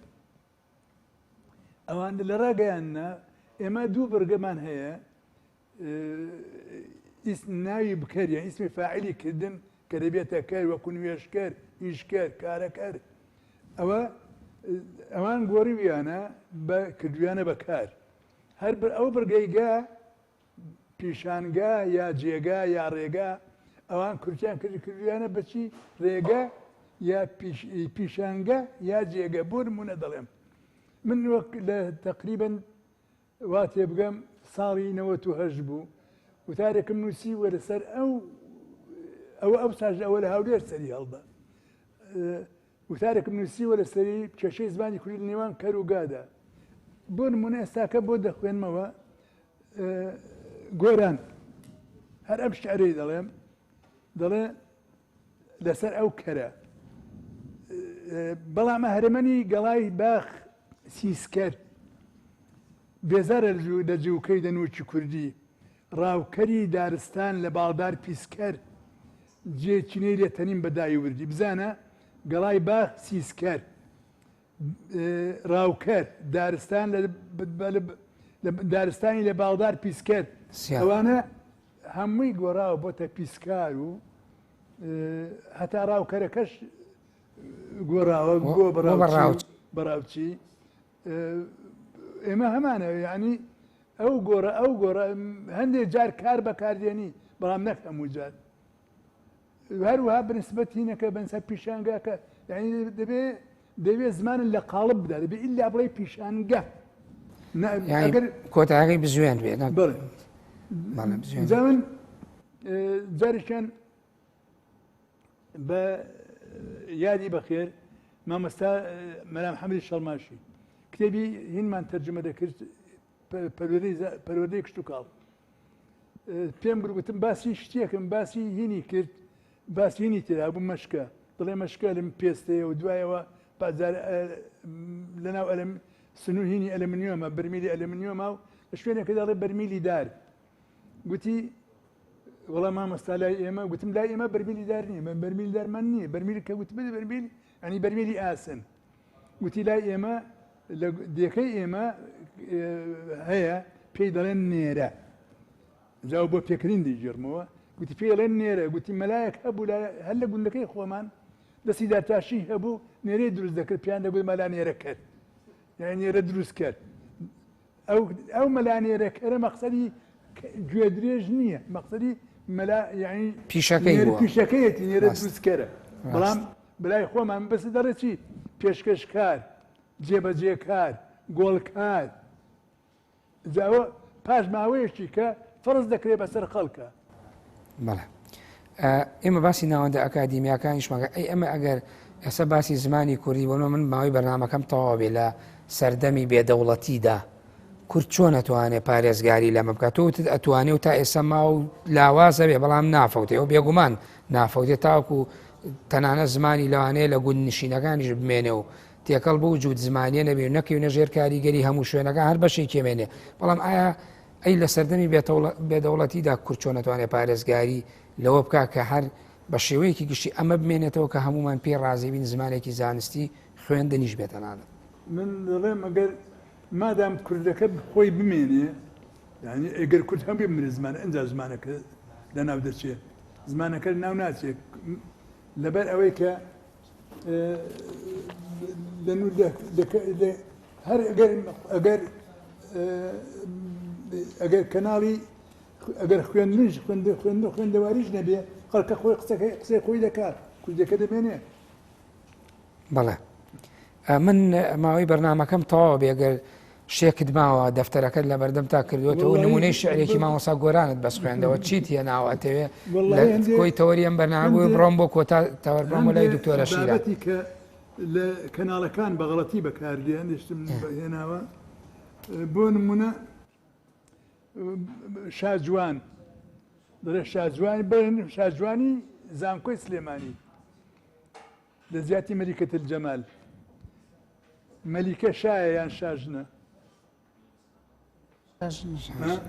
ئەوان لە ڕاگەیاندنا ئێمە دوو بڕگەمان هەیە ناوی بکەر یان ئیسمی فاعلی کردن کە دەبێتە کەر وەکو نوێژکەر ئیشکەر کارەکەر ئەوە ئەوان گۆڕیویانە بە کردویانە بە کار هەر ئەو بڕگەیگە پیشانگا یا جێگا یا ڕێگا ئەوان کورتیان کرد کردویانە بەچی ڕێگە یا پیشانگە یا جێگە بۆ نمونە دەڵێم من وەک لە تقریبن وا تێبگەم ساڵی 98 بوو وتارێکم نووسی وە لەسەر ئەو ئەوە ئەو ساژ ئەوە لە هەولێر سەری هەڵدا وتارێکم نووسیوە لەسەری کێشەی زمانی کوردی لە نێوان کەر و گادا بۆ نمونە ئێستاکە بۆ دەخوێنمەوە گۆران هەر ئەم شعرەی دەڵێم دەڵێ لەسەر ئەو کەرە بەڵام هەرمەنی گەڵای باخ سیسکەر بێزارە لە جوکەی دەنوکی کوردی ڕاوکەری دارستان لە باڵدار پیسکەر جێ چینەی لێ تەنیم بە دای وردی بزانە گەڵای باخ سیسکەر ڕاوکەر دارستان لە دارستانی لە باڵدار پیسکەر ئەوانە هەمووی گۆڕاوە بۆتە پیسکار و هەتا ڕاوکەرەکەش گۆڕاوە بۆ بەڕاوچی ئێمە هەمانە یعنی ئەو گۆڕە ئەو گۆڕە هەندێک جار کار بەکاردێنی بەڵام نەک هەموو جار هەروەها بنسبەت هینەکە بەنسە پیشانگاکە یعنی دەبێ دەبێ زمانن لە قاڵب بدا دەبێ ئللا بڵێ پیشانگە ئەگەر کۆتایەکەی بزوێن بێ بڵێ من جارێکیان بە یادی بەخێر. مامۆستا مەلا محەممەدی شەڵماشی کتێبی هینمان تەرجمە دەکرد پەروەردەی کشتوکاڵ پێم گوتم باسی شتێکم باسی هینی کرد باسی هینی تێدا بوو مەشکە دڵێ مەشکە لەم پێستەیە و دوایەوە پازار لەناو ئەلم سنوور هینی ئەلمنیۆمە بەرمیلی ئەلمنیۆمە و لە شوێنێکە دەڵێ بەرمیلی دار گوتی وەڵا مامۆستا لای ئێمە گوتم لای ئێمە بەرمیلی دار نییە من بەرمیل دارمان نییە بەرمیل کە گوتم بەرمیل ئەنی بەرمیلی ئاسن گوتی لای ئێمە لە دێکەی ئێمە هەیە پێی دەڵێن نێرە جاو بۆ پێکرین دەیگێڕمەوە گوتی پێی دەڵێن نێرە گوتی مەلایەک هەبوو هەر لە گوندەکەی خۆمان دەستی دارتاشی هەبوو نێرەی دروست دەکرد پیان دەگوت مەلا نێرە کرد یعنی نێرە دروست کرد ئەو ئەو مەلا نێرەکەرە مەقسەدی گوێدرێژ نییە مەقسەدی مەلا یعنی پیشەکەی بووە. پیشەکەیەتی نێرە ڕاست. دروستکەرە بەڵام بەلای خۆمان بەس دەڵێ چی پێشکەشکار جێبەجێکار گۆڵکار جا ئەوە پاش ماوەیەکی کە فەرز دەکرێت بەسەر خەڵکە. بەڵێ ئێمە باسی ناوەندە ئەکادیمیاکانیشمان کرد ئەی ئەمە ئەگەر ئێستا باسی زمانی کوردی بۆ من ماوەی بەرنامەکەم تەواو بێ لە سەردەمی بێدەوڵەتیدا کورد چۆن ئەتوانێ پارێزگاری لەمە بکات تۆ وتت ئەتوانێ و تا ئێستا ما و لاوازە بێ بەڵام نافەوتێ و بێگومان نافەوتێ تاوەکو تەنانە زمانی لەوانەیە لە گوند نشینەکانیش بمێنێ و تێکەڵ بەو جووت زمانیە نەبێ و نەکەوینە ژێر کاریگەری هەموو شوێنەکان هەر بەشێکی مێنێ بەڵام ئایا ئەی لە سەردەمی بێدەوڵەتیدا کورد چۆن ئەتوانێ پارێزگاری لەوە بکا کە هەر بە شێوەیەکی گشتی ئەمە بمێنێتەوە کە هەمومان پێی ڕازی بین زمانێکی زانستی خوێندنیش بێت تەنانەت. من دەڵێم ئەگەر مادام کوردەکە خۆی بمێنێ یعنی ئەگەر کورد هەم بمرێ زمان ئەنجا زمانەکە لەناو دەچێت زمانەکە ناو ناچێت لەبەر ئەوەی کە لە هەر ئەگەر ئەگەر ئەگەر کەناڵی ئەگەر خوێندنیش خوێند خوێند خوێندەواریش نەبێ خەڵکە خۆی قسەکەی قسەی خۆی دەکات کوردەکە دەمێنێ. بەڵێ من ماوەی بەرنمەکەم تەواو بێگەر شتێکت ماوە دەفتەرەکەت لە بەردەمتا کردووەتەوە نمونەی شعرێکی مامۆستا گۆرانت بەس خوێندەوە چیت هێناوە ئەتەوێ کۆی تەوەری ئەم بەرنامە بۆی بڕۆم بۆ کۆتا تەوەر بڕۆم بۆ لای دکتۆرە شیران. بابەتی کە لە کەناڵەکان بە غەڵەتی بەکاردێ هەندێک شتم هێناوە بۆ نمونە شاجوان دەڵێ شاجوانی بڵێن شاجوانی زانکۆی سلێمانی لە جیاتی مەلیکەت الجەمال مەلیکە شایە یان شاژنە؟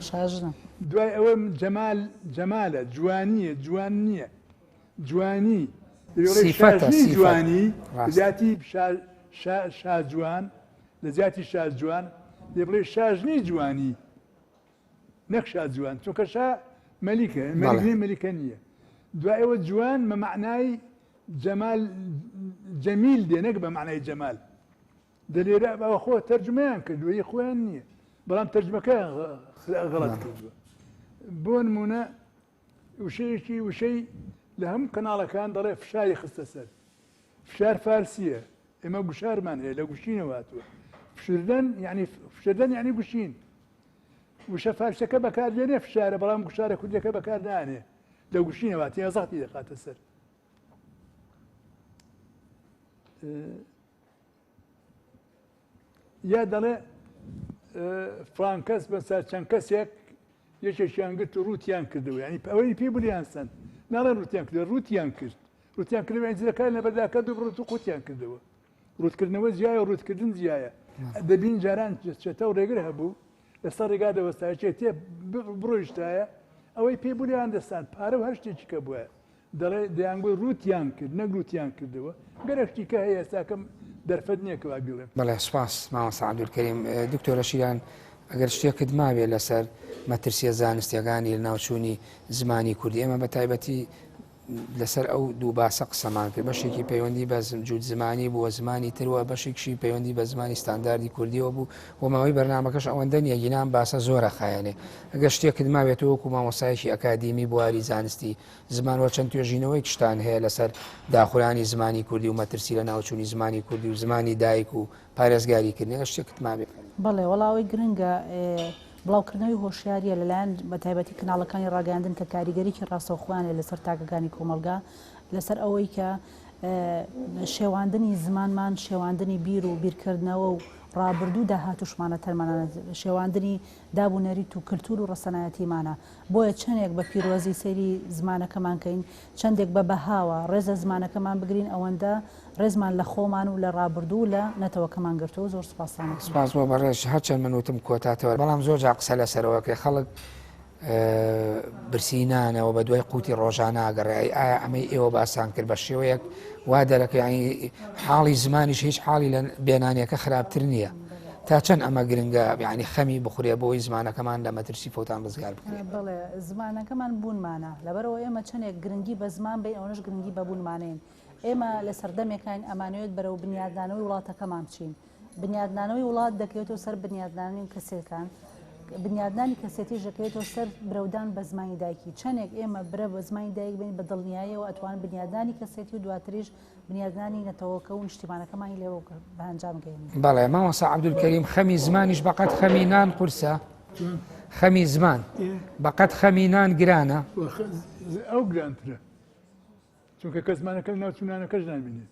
شاژنە. دوای ئەوە جەمال جەمالە جوانیە جوان نییە جوانی سیفەتە جوانی جیاتی شاجوان لە جیاتی شاجوان دێ بڵێ شاژنی جوانی نەک شا جوان چونکە شا مەلیکە مەلیک مەلیکە نییە دوای ئەوە جوان مە مەعنای جەمال جەمیل دێ نەک بە مەعنای جەمال دە لێرە ئەوە خۆ تەرجمەیان کردووە هی خۆیان نییە بەڵام تەرجمەکەیان غەڵەت کردووە بۆ نمونە وشەیەکی وشەی لە هەموو کەناڵەکان دەڵێ فشاری خستە سەر فشار فارسیە ئێمە گوشارمان هەیە لە گوشینەوە هاتووە فشردن یعنی فشردن یعنی گوشین وشە فارسەکە بەکاردێنێ فشارە بەڵام گوشارە کوردەکە بەکارنانێ لە گوشینەوە تێ زەختی دەخاتە سەر یا دەڵێ فلان کەس بەسەر چەند کەسێک یەکێکیان گرت و ڕوتیان کردەوە ینی ئەوەی پێی بلیان سند ناڵێن ڕوتیان کرد ڕوتیان کرد ڕوتیان کردەوە یعنی جلەکان لەبەردا کرد و ڕوت و قوتیان کردەوە ڕوتکردنەوە جیایە و ڕوتکردن جیایە دەبین جاران چەتە و ڕێگر هەبوو لەسەر ڕێگا دەوەستایە تێ بڕۆیشتایە ئەوەی پێی بلیان دەستان پارە و هەر شتێکی کە بووە دەڵێ دەیانگوت ڕووتیان کرد نەک ڕووتیان کردەوە، گەلێک شتی کە هەیە ئێستاکەم دەرفەت نییە کە وا بیڵێم. بەڵێ سوپاس مامۆستا عەبدولکەریم. دکتۆرە شیران ئەگەر شتێکت مابێ لەسەر مەترسیە زانستیەکانی لەناوچوونی زمانی کوردی ئێمە بە تایبەتی لەسەر ئەو دوو باسە قسەمان کرد بەشێکی پەیوەندی بە جووت زمانی بووە زمانی تروە بەشێکشی پەیوەندی بە زمانی ستانداردی کوردیەوە بوو و ماوەی بەرنامەکەش ئەوەندە نییە گینام باسە زۆرە خایەنێ ئەگەر شتێکت ماوێتەوە وەکو مامۆستایەکی ئەکادیمی بواری زانستی زمان وە چەند توێژینەوەیکشتان هەیە لەسەر داخورانی زمانی کوردی و مەترسی لە ناوچوونی زمانی کوردی و زمانی دایک و پارێزگاری کردنی ئەگەر شتێکت مابێ فەرموو. بەڵێ وەڵا ئەوەی گرنگە بڵاوکردنەوەی هۆشیاریە لەلایەن بەتایبەتی کەناڵەکانی ڕاگەیاندن کە کاریگەریی ڕاستەوخۆیان هەیە لەسەر تاکەکانی کۆمەڵگا لەسەر ئەوەی کە. شێواندنی زمانمان شێواندنی بیر و بیرکردنەوە و ڕابردوو داهاتووشمانە تەنانەت شێواندنی داب و نەریت و کلتور و ڕەسەنایەتیمانە بۆیە چەندێک بە پیرۆزی سەیری زمانەکەمان کەین چەندێک بە بەهاوە ڕێز لە زمانەکەمان بگرین ئەوەندە ڕێزمان لە خۆمان و لە ڕابردوو و لە نەتەوەکەمان گرتووە زۆر سوپاستان ئەکەم. سپاس بۆ بەڕێز هەرچەند من وتم کۆتا تەوەر بەڵام زۆر جار قسە لەسەرەوە کرێ خەڵک برسی نانەوە بە دوای قوتی ڕۆژانە ئەگەڕێ ئەی ئایا ئەمەی ئێوە باسان کرد بە شێوەیەک وا دەرەکە ینی حاڵی زمانیش هیچ حاڵی لە بێنانیەکە خراپتر نییە تا چەند ئەمە گرنگە یعنی خەمی بخورێ بۆی زمانەکەمان لە مەترسی فەوتان ڕزگار بکرێت بەڵێ زمانەکەمان بوونمانە لەبەرەوە ئێمە چەندێک گرنگی بە زمان بین ئەوەنەش گرنگی بە بوونمانەین ئێمە لە سەردەمێکاین ئەمانەوێت بەرەو بنیادنانەوەی وڵاتەکەمان بچین بنیادنانەوەی وڵات دەکەوێتەوە سەر بنیادنانی کەسێکان بنیادنانی کەسێتیش دەکەوێتەوە سەر برەودان بە زمانی دایکی چەندێک ئێمە برە بە زمانی دایک بین بە دڵنیاییەوە ئەتوان بنیادنانی کەسێتی و دواتریش بنیادنانی نەتەوەکە و نیشتیمانەکەمانی لێوە بە ئەنجام گەیەنین. بەڵێ مامۆستا عەبدولکەریم خەمی زمانیش بەقەد خەمی نان قورسە؟ خەمی زمان بەقەد خەمی نان گرانە؟ ئەو گرانترە چونکە کە زمانەکە لەناو چوونانەکەش نامینێت.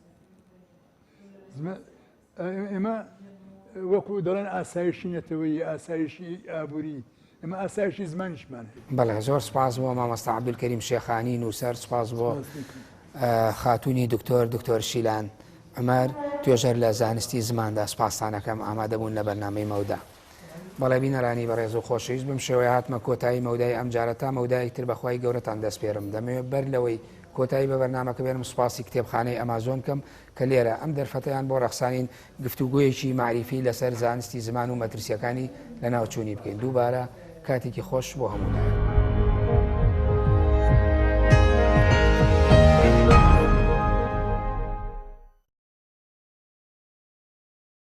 ئێمە وەکو دەڵێن ئاسایشی نەتەوەیی، ئاسایشی ئابووری، ئێمە ئاسایشی زمانیشمان هەیە. بەڵێ زۆر سپاس بۆ مامۆستا عەبدولکەریم شێخانی نووسەر، سپاس بۆ خاتوونی دکتۆر دکتۆر شیلان عومەر توێژەر لە زانستی زماندا سپاستان ئەکەم ئامادەبوون لە بەرنامەی مەودا. بەڵێ بینەرانی بەڕێز و خۆشەویست بەم شێوەیە هاتمە کۆتایی مەودای ئەمجارە تا مەودایەک تر بەخوای گەورەتان دەسپێرم دەمەوێت بەر لەوەی کۆتایی بە بەرنامەکە بێنم سوپاسی کتێبخانەی ئەمازۆن کەم کە لێرە ئەم دەرفەتەیان بۆ ڕەخسانین گفتوگۆیەکی مەعریفی لەسەر زانستی زمان و مەترسیەکانی لەناوچوونی بکەین دووبارە کاتێکی خۆش بۆ هەموو لایەک.